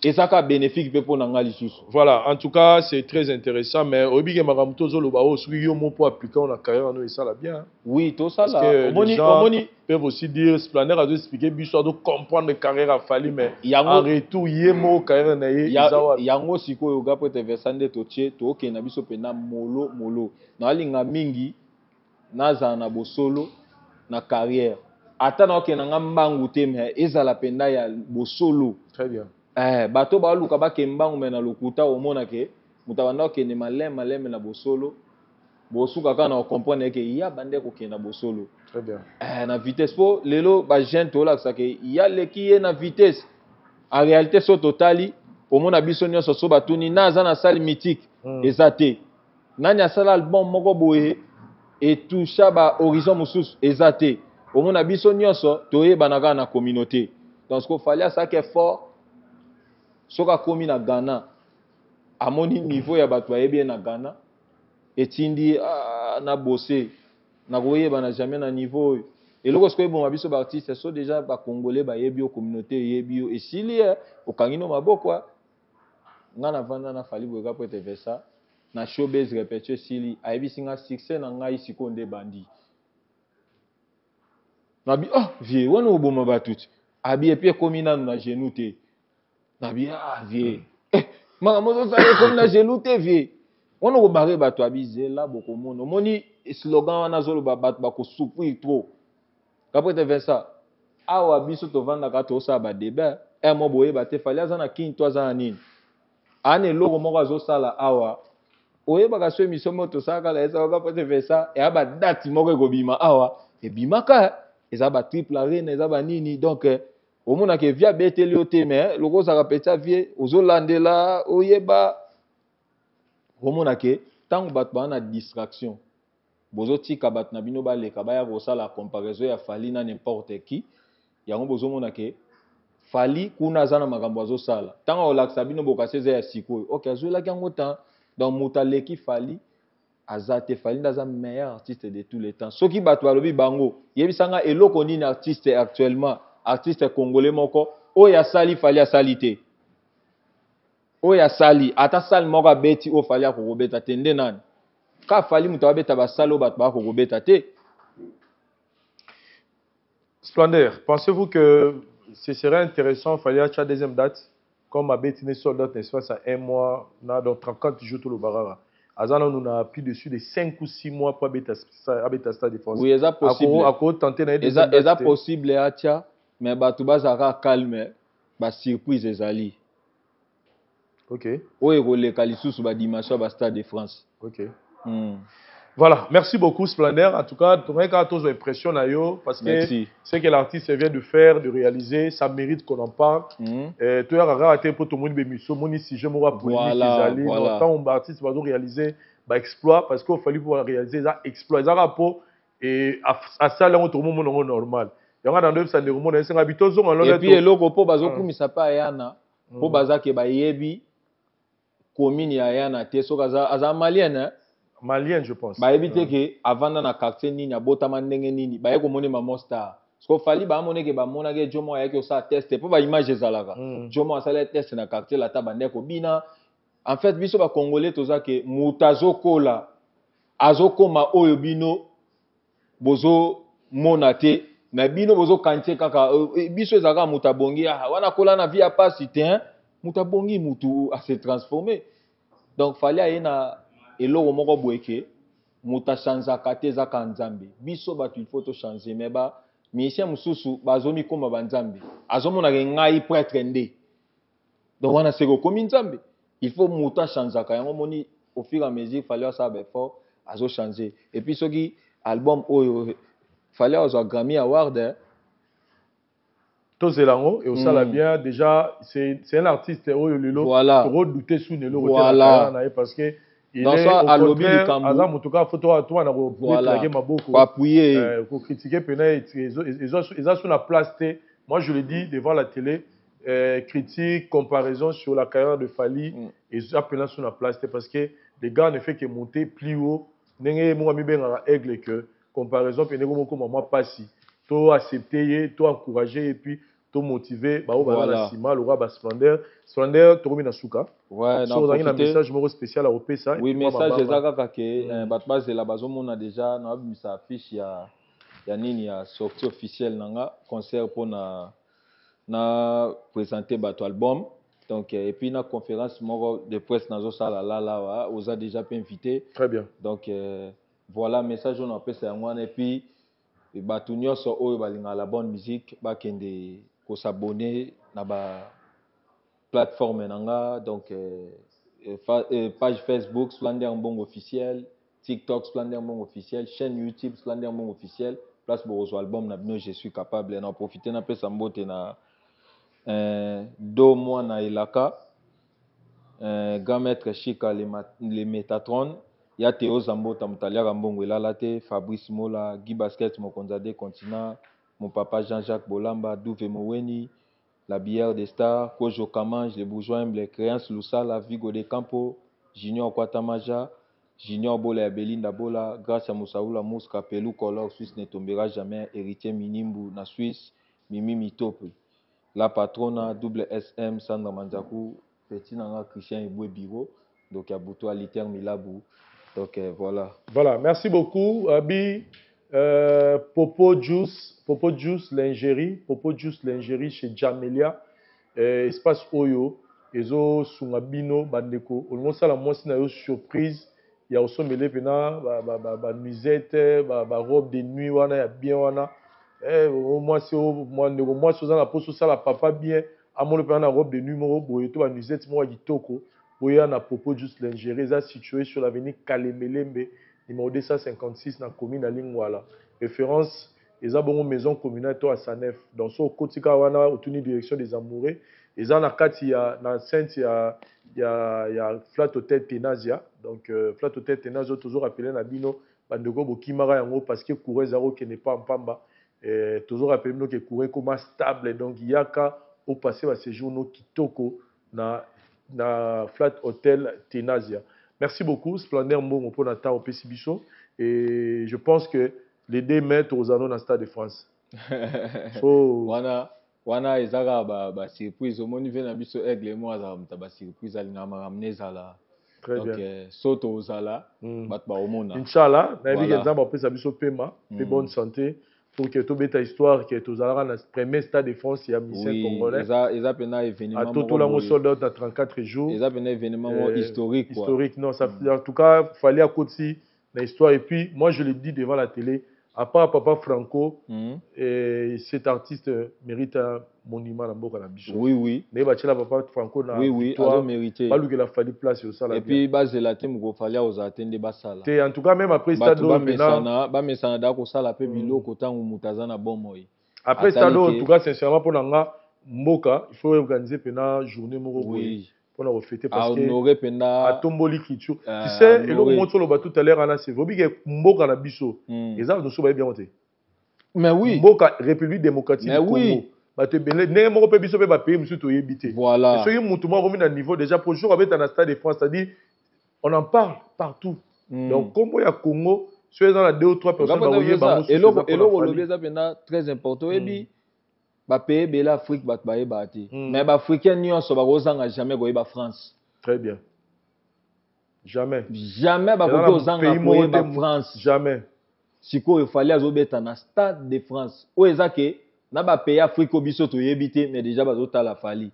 eza ka bénéfique pe pona nga lisusu. Voilà, en tout cas, c'est très intéressant, mais oyebi ke makambo tozoloba oyo soki yo moko appliquer na carrière no esala bien. Oui, tosala. Parce que Omoni, les gens omoni peuvent aussi dire Splendeur azo expliquer biso azo comprendre carrière ya Fally mais Yango en retour ye moko carrière na ye ya, eza wapi? yango sikoyo ga po te versa nde totie tokende na biso pena molo molo. Nalinga mingi nazala na bosolo na carrière. Ata na okende nga mbangu te mais ezala penda ya bosolo. Très bien. Eh, bato baluka bake mbangu mais na lokuta omona ke moto abanda okende maleme maleme na bosolo. Bosuka kaka na comprendre ke ya bande kokende na bosolo. Très bien. Eh, na vitesse po lelo ba jeune tolakisa ke ya leki ye na vitesse. En réalité so totali omona biso nyonso so batuni na aza na salle mythique eza te. Nani asala album moko boye etoucha ba horizon mosusu eza te. Omona biso nyonso toyebana kaka na communauté. Donc ce qu'il fallait asalaki effort soki akomi na Ghana amoni niveau ya bato bayebi ye na Ghana etindi na bosse nakoyebana jamais na niveau oyo. Eloko sikoyo eboma biso baartiste, so déjà bacongolais bayebi yo, communauté eyebi yo, esili ye, okangi no maboko. Nga navanda na Fally boyeka po ete vesa na showbase, répétition esili, ayebisi nga: "Succès na ngai sikoyo nde ebandi." Nabi: "Oh vieux, wana oboma bato ti." Abi: "Et puis ekomi nanu na genou te." Nabi: "Ah vieux, eh, makambo ozosala ekomi na genou te, vieux, wana okobare bato." Abi: "Zela, bokomona." Omoni slogan wana azoloba, bato bakosouffrir trop. Kapo ete Vincent, awa biso tovandaka, tosala badébat ere mo boyeba te Fally aza na kini to aza na nini, aa na eloko moko azosala awa. Oyebaka so émission moko tosalaka na esaka po ete Vincent eya badate moko ekobima awa, ebimaka, eza batriple arena, eza banini. Donc omonaka vieux abeteli yo te, mais loko ozalaka petit vieux, ozolandela, oyeba, omona ke ntango bato baa na distraction, bozotika bato na bino baleka, baya kosala comparaison ya Fally na n'importe qui. Yango bozomona ke Fally kuna aza na makambo azosala. Ntango akolakisa bino, bokasi eza ya sikoyo. Ok, azwelaki yango temps. Donc moto aleki Fally aza te. Fally nde aza meilleur artiste de tous les temps. Soki bato balobi bango, yebisanga eloko nini artiste actuellement, artiste congolais moko oyo asali Fally asali te, oyo asali ata sali moko abeti oyo Fally akokobeta te, nde nani? Ka Fally moto abeta basali oyo bato bakokobeta te. Splendeur, pensez-vous que ce serait intéressant, Fally atia deuxième date, comme abeti ne sold out espace à un mois, na donc 34 jours tout le barara. Aza nanu na plus dessus de 5 ou 6 mois pour abeta abeta Stade de France? Oui, eza possible. Ako tenter na eza, eza possible atia, mais bato bazalaka calme, basurprise ezali. Oyo ekoleka lisusu badimension ya bastade de France. Voilà, merci beaucoup Splendeur. En tout cas, tu as tous impression na yo parce que Merci. ce que l'artiste vient de faire, de réaliser, ça mérite qu'on en parle. Tu as raté pour tout le monde bémiso, moni si je m'aurais polémique ezali. Tant artiste va réaliser ba exploit, parce qu'il fallait pouvoir réaliser ça exploit. Ça rapport et à ça là tout le monde normal. Yango dans deux ça ne monde c'est habito zo Et puis eloko mpo bazokumisa mpe ayana mpo baza ke bayebi commune ya ayana te, soki aza, aza malienne, hein? Malien, je pense. Bayebi te ke avanda na quartier nini, abotama ndenge nini, baye komona mamo star. Parce que Fally baamoni ke bamonaki jo moko ayaki kosala test mpo baimage ezalaka. Jo moko asali test na quartier lata, bande kobina. En fait, biso bacongolais toza ke moto azokola, azokoma oyo bino bozomona te, mais bino bozokantie kaka. Biso ezalaka moto abongi, ah, wana akola na vie ya pasi te, hein? Moto abongi, motu ase transforme. Donc Fally aye na eloko moko boye ke moto achangeaka te, eza kaka Nzambe. Biso bato, il faut tochange, mais ba musicien mosusu bazomikoma banzambe, azomonaka ngai prêtre nde. Donc wana seke okomi Nzambe. Il faut moto achangeaka. Yango moni, au fur et à mesure Fally asala baeffort, azochange. Et puis soki album oyo, Fally azwa Grammy Award, eh. Tozela yango et osala bien. Déjà c'est un artiste oyo lelo tokodouter su lelo na ye, parce que il Dans est ça, au alobi contraire, likambo. Aza moto kaka faut to wana kobetelaki maboko, koappuyer. Kocritiquer pena eza sur la place te. Moi, je le dis devant la télé, critique, comparaison sur la carrière de Fally, eza pena sur la place te, parce que les gars ne fait que monter plus haut. Ndenge moko amibengaka aigle, que comparaison pene komokoma mwa pasi. To accepter ye, to encourager et puis to motiver bao baza na nsima lokwa basplendeur. Splendeur, tokomi na suka. Ouais, So ozalaki na profiter. message moko spécial ya kopesa? Oui, message eza kaka ke bato bazela, bazomona déjà nabimisa affiche ya nini, ya sortie officielle na nga, concert mpona na présenter bato album. Donc et puis na conférence moko de presse nazosala lala awa, oza déjà mpe invité. Très bien. Donc voilà, message oyo napesa yango wana. Et puis bato nyonso oyo balingaka la bonne musique bakende kos'abonner na ba plateforme na nga. Donc page Facebook Splendeur Mbongo officiel, TikTok Splendeur Mbongo officiel, chaîne YouTube Splendeur Mbongo officiel, place bokozwa album na bino Je suis capable. Na profite napesa mbote na do mwana elaka, grand maître Chika le Métatron ya Théo Zambota, moto aliaka mbongo elala te, Fabrice Mola, Guy Basket, mokonzi ya deux continent, mon papa Jean-Jacques Bolamba, Douve Moweni, la bière des stars, Kojo Kamange, le bourgeois humble, Créance Lusala, Vigo de Campo, Junior Kwatamaja. Junior Bola ya Belinda Bola, Gracia Musaula Musca, Pelou Color, Suisse ne tombera jamais, Heritier Minimbu na Suisse, Mimi Mitope, La Patrona, Double SM, Sandra Manzaku, petit na nga Christian Eboué Biro, donc ya butu Aliter Milabu, donc euh, voilà. Voilà, merci beaucoup Abi. Euh, Popo Juice, Popo Juice lingerie, Popo Juice lingerie chez Jamelia, euh, espace Oyo, ezo sunga bino bandeko, olingo sala mwasi na yo surprise ya osombele pena ba ba ba, ba nuisette, ba, ba robe de nuit wana ya bien wana. Eh, mwasi o ndeko mwasi oza na poso sala papa bien, amoni pena na robe de nuit moko boye to ba nuisette moko ya kitoko. Boya na Popo Juice Lingerie eza situé sur l'avenue Kalembelembe numéro 256 na commune ya Lingwala. Référence eza bongo maison communale to Asanef. Donc so okoti kaka wana otuni direction des amoureux eza na kati ya na sainte ya ya ya Flat Hotel Tenasia. Donc euh, Flat Hotel Tenasia tozo rappeler na bino bandeko bokimaka yango parce que courant eza kokende pa pamba. Eh, tozo rappeler bino que courant ekoma stable donc yaka o passer ba séjour no kitoko na na flat hotel Tenasia. Merci beaucoup Splendeur Mbongo pour na temps opesi biso et je pense que les deux mai tozano na Stade de France. So wana wana eza kaka ba, ba surprise omoni ve na biso aigle mo azala moto ya ba surprise alingaka makambo na ezala Très donc bien. euh, so tozala bato bakomona Inch'Allah, nayebi ke Voilà. Nzambe apesa biso pema pe bonne santé pour que tobeta histoire que tozalaka na premier stade de France ya musicien oui, congolais. eza eza mpena événement moko Atotola yango boye. sold out na 34 jours. eza mpena événement moko Euh, historique quoi. Historique, non. Ça, En tout cas, fallait à côté la histoire. Et puis, moi, je le dis devant la télé, à part Papa Franco, et cet artiste mérite un monument na mboka na biso. Oui, oui. Mais batiela Papa Franco na Oui, oui, victoire, azo mérité. balukela Fally place osala Et bien. puis bazela te moko Fally akozala te nde basala. Te, en tout cas, même après stade Bato oyo mpena bamesana bamesana da kosala mpe biloko ntango moto aza na bomoi. Après Atali stade oyo, en ke- tout cas, sincèrement, mpo na nga mboka, il faut organiser mpena journée moko boye Oui. mpona kofete parce que Ahonore mpenza atomboli culture. Euh, Tu sais, honoré. eloko moko toloba tout à l'heure wana, c'est vrai obike mboka na biso eza bato mosusu bayebi yango te. Mais oui. Mboka République démocratique Mais du Congo. oui. Bato ebele ndenge moko mpe biso mpe bapays mosusu toyebi te. Voilà. Soki motu moko akomi na niveau déjà pour jour abeta na Stade de France, c'est-à-dire on en parle partout. Donc kombo ya Congo soki eza na deux ou trois personnes Nga mpo bakoyeba eza- yango susu eloko eza mpona eloko Fally. olobi eza mpenza très important oyebi bapays ebele afrique bato bayebaka te mais baafricain nyonso bakozanga jamais koyeba france. Très bien. Jamais. Jamais bakoki Eza na kozanga pays moko koyeba te, france. Jamais. Sikoyo Fally azobeta na Stade de France oyo eza ke na bapays afrique oyo biso toyebi te mais déjà bazotala Fally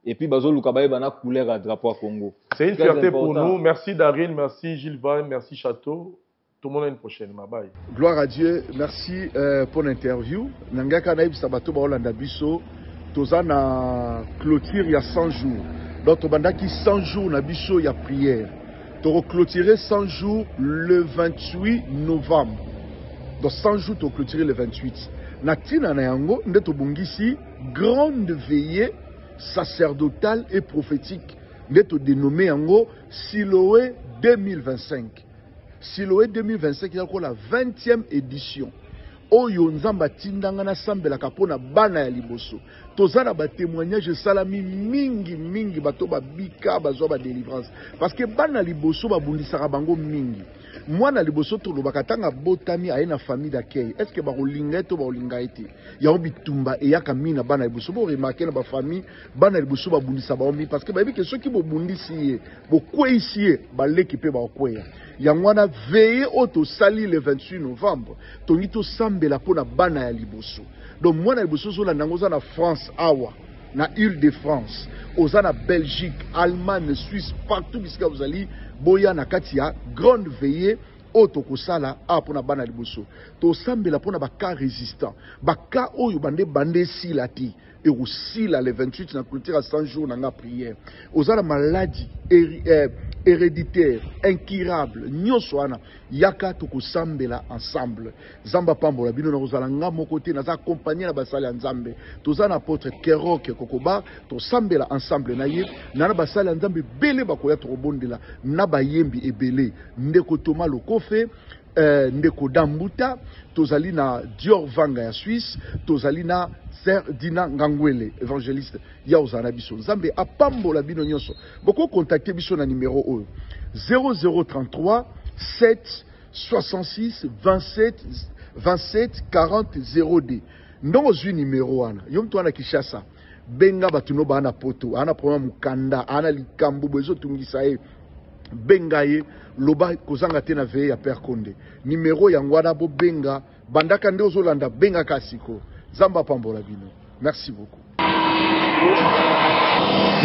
et puis bazoluka bayeba na couleur ya drapeau ya Congo. C'est une Très fierté pour important. nous. Merci Darine, merci Gilles Van, merci Château. Tout le monde à une prochaine. Bye bye. Gloire à Dieu, merci euh, pour l'interview. Nangaka nayebisa bato baolanda biso toza na clôture ya 100 jours. Donc tobandaki 100 jours na biso ya prière. Tokoclôturer 100 jours le 28 novembre. Donc 100 jours toclôturer le 28. Na ntina na yango nde tobongisi grande veillée sacerdotale et prophétique nde todénommé yango Siloé 2025. Siloé 2025 eza lokola 20e édition oyo Nzambe atindanga nasambelaka mpo na bana ya liboso. Toza na batémoignage esalami mingi mingi, bato babika bazwa badelivrance parce que bana liboso babundisaka bango mingi. Mwana liboso tolobaka ntango abotami aye na famille d'accueil, est ce que bakolinga ye to bakolinga ye te? Yango bitumba eyaka mingi na bana liboso. Boremarke na bafamille bana liboso babundisa bango mingi parce que bayebi ke soki bobundisi ye bokweyisi ye baleki mpe bakokweya. Yango wana veille oyo tosali le 28 novembre tongi tosambela mpo na bana ya liboso. Donc mwana ya liboso ozolanda yango oza na France awa na Ile de France, oza na Belgique, Allemagne, Suisse, partout bisika bozali, boya na kati ya grande veillée oyo tokosala awa mpona bana liboso. Tosambela mpona bacas résistant, bacas oyo bande bande esila te, ekosila le 28 na clôture ya 100 jours na nga prière. Oza na maladie héréditaire, incurable, nyonso wana yaka tokosambela ensemble. Nzambe apambola bino. Na kozala nga moko te, naza accompagné na basali ya Nzambe. Toza na apôtre Kerok Kokoba, tosambela ensemble na ye na na basali ya Nzambe ebele bakoya, tokobondela na bayembi ebele, ndeko Thomas Lokofe, ndeko Dambuta, tozali na Dior Vanga ya Suisse, tozali na Sœur Dina Ngangwele évangéliste ya ozala na biso. Nzambe apambola bino nyonso. Bokocontacte biso na numero oyo 0033 7 66 27 27 40 02. Ndongo ozwi numero wana, yo moto wana Kinshasa, benga bato no baa na poto, aa na problème mokanda, aa na likambo boye ezotungisa ye, benga ye, loba kozanga te na veye ya Père Konde. Numero yango wana bobenga, bandaka nde ozolanda, bengaka siko. Nzambe apambola bino. Merci beaucoup.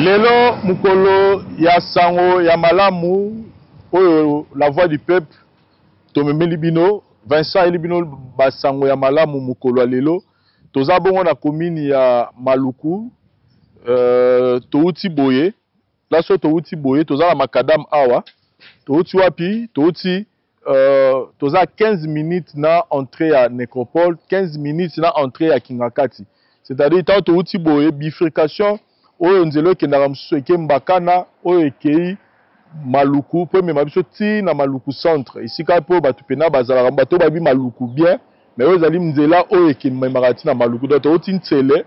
Lelo mokolo ya sango ya malamu oyo la voix du peuple tomemeli bino. Vincent ayeli bino basango ya malamu mokolo ya lelo. Toza bongo na commune ya Maluku. Touti boye place oyo touti boye, toza na macadam awa. Touti wapi? Touti toza 15 minutes na entrée ya nécropole, 15 minutes na entrée ya Kingakati. C'est-à-dire tant touti boye bifurcation oyo nzela ekendaka mosusu eke Mbakana, oyo ekei Maluku po emema biso ti na Maluku centre, esika mpo bato pena bazalaka, bato bayebi Maluku bien, mais oyo ezali nzela oyo ekememaka ti na Maluku. Donc touti Nsele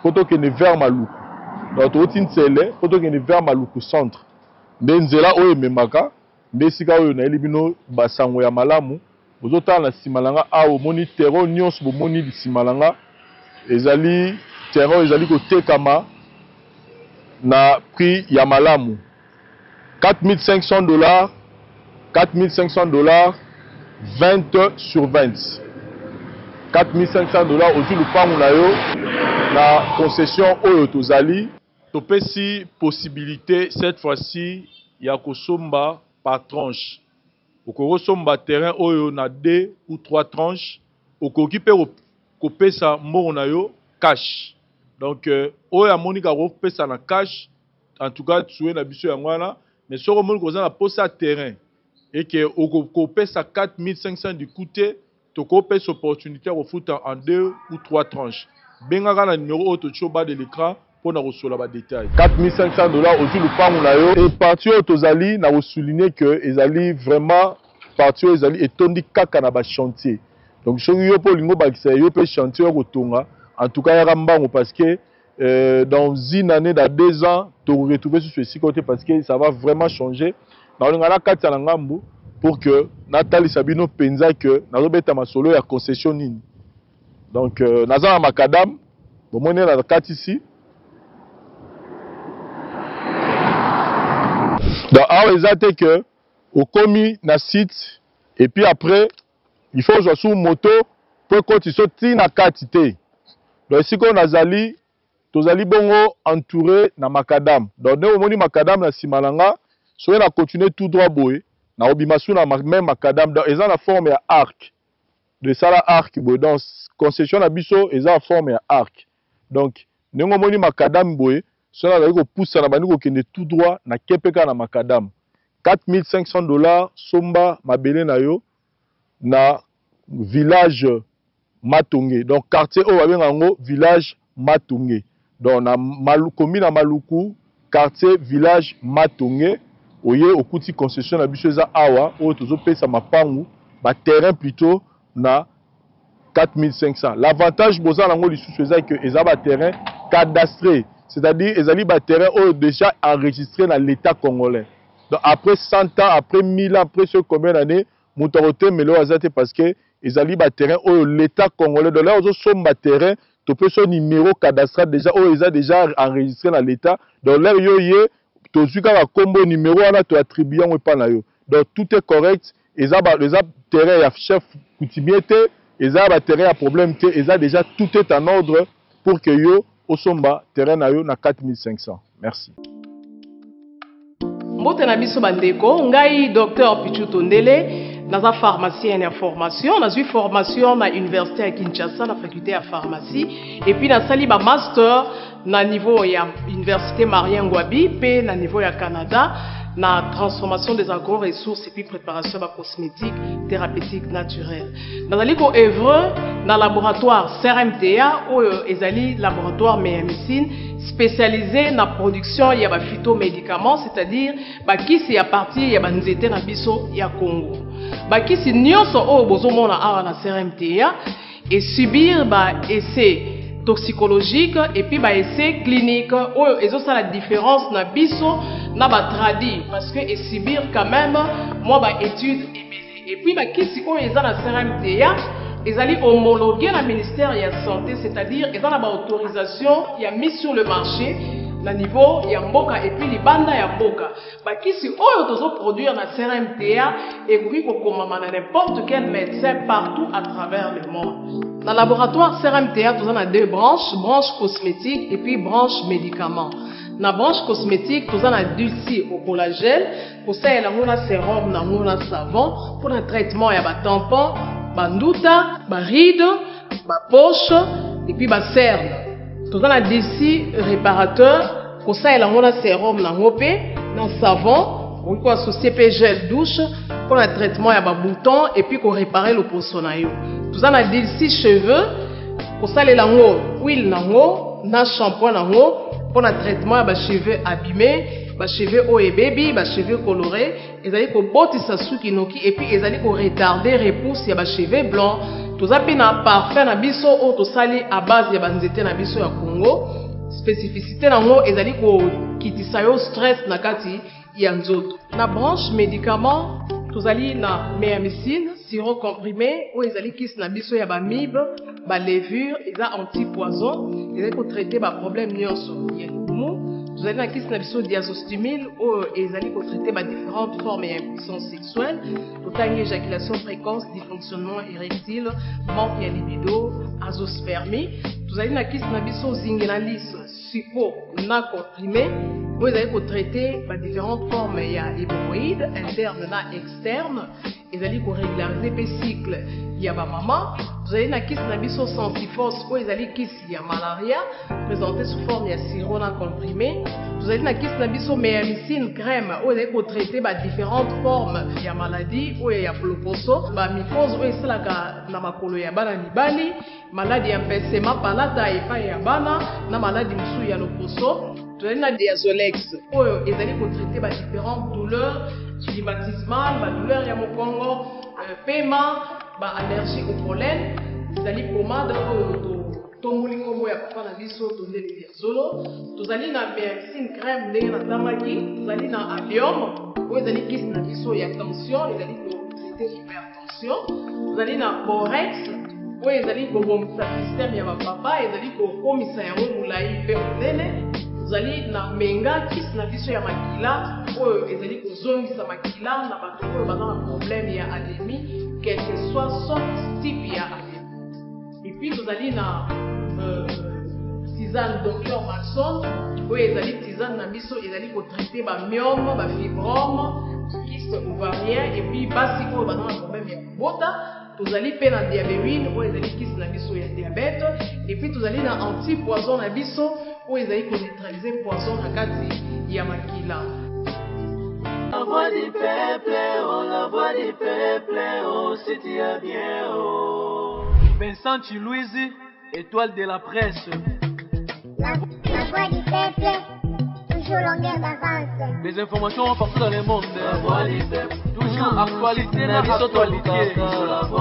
po tokende vers Maluku, donc touti Nsele po tokende vers Maluku centre, nde nzela oyo ememaka nde esika oyo nayeli bino basango ya malamu. Bozotala na nsima na nga awa, omoni terrain nyonso bomoni nsima na nga ezali terrain ezali kotekama na prix ya malamu 4500 $, 4500 $ 20 sur 20. 4500 $, ozwi lupangu na yo na concession oyo tozali. Topesi possibilité cette fois-ci ya kosomba par tranche. Okoki kosomba terrain oyo na 2 ou 3 tranches, okoki mpe kopesa mbongo na yo cash. Donc oyo amoni kaka kopesa na cash, en tout cas souhait na biso yango wana. Mais soki omoni koza na posa ya terrain eke okopesa 4500 du coup te, tokopesa opportunité ya kofuta en 2 ou 3 tranches. Bengaka na numéro oyo totie au bas de l'écran mpona kosola badetail. 4500 $, ozwi lupangu na yo. E partie oyo tozali na kosouligne ke ezali vraiment partie oyo ezali etondi kaka na bachantier. Donc soki yo mpe olingi obakisa yo mpe chantier oyo kotonga, en tout cas yaka mbango, parce que dans une année, dans 2 ans, tokoretrouve susu esika oyo te, parce que ça va vraiment changer. Nakolinga na kati ya na ngambu pour que natalisa bino mpenza ke nazobeta masolo ya concession nini. Donc naza na macadam, bomoni na kati ici. Donc awa eza te ke okomi na site et puis après il faut ozwa su moto mpo ekoti so ti na kati te. Donc esika oyo nazali, tozali bongo entouré na macadam. Donc ndenge omoni macadam na nsima na nga, soki na continue tout droit boye, nakobima su na même macadam. Donc eza na forme ya arc, de esala arc boye. Donc concession na biso eza na forme ya arc. Donc ndenge omoni macadam boye, soki nazali kopusana, bandi kokende tout droit, nake mpe kaka na macadam. 4500 $, somba mabele na yo na village Matonge. Donc quartier oyo babenga yango village Matonge, donc na Malu, commune ya Maluku, quartier village Matonge. Oye okuti concession na biso eza awa, oyo tozopesa mapangu, baterrain plutôt, na 4500. L'avantage boza nango lisusu eza ke eza baterrain cadastré, c'est-à-dire ezali baterrain oyo déjà enregistré na l'État congolais. Donc après 100 ans, après 1000 ans, après ce combien d'années, moto akotemela oyo aza te, parce que ezali baterrain oyo l'État congolais. Donc là ozosomba terrain, topesi yo numéro cadastral déjà oyo eza déjà enregistré na l'État. Donc l'heure yo ye tozwi kaka nkombo, numéro wana, toattribue yango epa na yo. Donc tout est correct. Eza terrain ya chef coutumier te, eza baterrain ya problème te, eza déjà tout est en ordre pour que yo osomba terrain na yo na 4500. Merci. Mbote na biso bandeko. Ngai Dr Pichu Tondele, naza pharmacien ya formation. Nazwi formation na université ya Kinshasa na faculté ya pharmacie, et puis nasali bamaster na niveau ya université Marien Ngouabi mpe na niveau ya Canada na transformation des agro-ressources et puis préparation ya bacosmétique thérapeutique naturelle. Nazali koœuvre na laboratoire CRMTA oyo ezali laboratoire médecine spécialisé na production ya baphytomédicaments, c'est-à-dire bakisi ya partir ya banzete na biso ya Congo. Bakisi nyonso oyo bozomona awa na CRMTA esubir ba essai. toxicologique et puis ba essai clinique oyo ezosala différence na biso na ba tradi parce que esubir quand même mwa ba étude ebele. Et puis bakisi oyo eza na CRMTA ezali homologué na ministère ya santé, c'est-à-dire eza na ba autorisation ya mise sur le marché na niveau ya mboka et puis libanda ya mboka. Bakisi oyo tozo produire na CRMTA ekoki kokomama na n'importe quel médecin partout à travers le monde. Na laboratoire CRMTA toza na deux branches, branche cosmétique et puis branche médicament. Na branche cosmétique toza na Dulci au collagène, kosalela yango na sérum na yango na savon mpona traitement ya ba tampon, ba nduta, ba ride, ba poche et puis ba cerne. Toza na Dulci réparateur, kosalela yango na sérum na yango mpe na savon, okoki koassocie mpe gel douche mpona traitement ya ba bouton et puis koréparer loposo na yo. Toza na Dulci cheveux, kosalela yango huile na yango na shampoing na yango mpona traitement ya ba cheveux abîmés, ba cheveux oyo ebebi, ba cheveux colorés, ezali kobotisa suki noki et puis ezali koretarder repousse ya ba cheveux blancs. Toza mpe na parfum na biso oyo tosali à base ya banzete na biso ya Congo. Spécificité nango ezali kokitisa yo stress na kati ya nzoto. Na branche médicament tozali na Meamicine sirop comprimé oyo ezali kisi na biso ya bamibe, balevure, eza anti-poison, ezali kotraite baproblème nyonso ya libumu. Tozali na kisi na biso diazostimile oyo ezali kotraite ba différentes formes ya impuissance sexuelle, totangi éjaculation précoce, dysfonctionnement érectile, manque ya libido, azospermie. Tozali na kisi na biso zingenalis suppo na comprimé oyo ezali kotraite ba différentes formes ya hémorroïde interne na externe, ezali korégulariser mpe cycle ya bamama. Tozali na kisi na biso Sensifos oyo ezali kisi ya malaria, présenté sous forme ya sirop na comprimé. Tozali na kisi na biso Meamicine crème oyo ezali kotraite ba différentes formes ya maladie oyo ya loposo, bamycose oyo esalaka na makolo ya bana mibali, maladi ya mpesema palata epai ya bana na maladi mosusu ya loposo. Tozali na Diazolex oyo ezali kotraite ba différentes douleurs rhumatismales, ba douleur ya mokongo, pema, ba allergie au pollen. Ezali pomade oyo totomboli nkombo ya papa na biso Tondele Diazolo. Tozali na Meamicine crème ndenge natangaki. Tozali na Allium oyo ezali kisi na biso ya tension, ezali kotraite hypertension. Tozali na Borex oyo ezali kobongisa système ya bapapa, ezali kokomisa yango molai mpe monene. Tozali na Menga, kisi na biso ya makila oyo ezali kozongisa makila na bato oyo baza na problème ya anémie, quel que soit sorte type ya anémie. Et puis tozali na tisane Dr Maxon oyo ezali tisane na biso ezali kotraite bamyome, bafibrome, kyste ovarien et puis basi oyo baza na problème ya kobota. Tozali mpe na diabewine oyo ezali kisi na biso ya diabète, et puis tozali na anti-poison na biso oyo ezali koneutraliser poison na kati ya makila. La voix du peuple, oh la voix du peuple, oh si tu as bien, oh. Vincent Chiluizi, étoile de la presse. La voix du peuple, toujours longueur d'avance. Les informations partout dans le monde. La voix du peuple, toujours actualité na actualité. La voix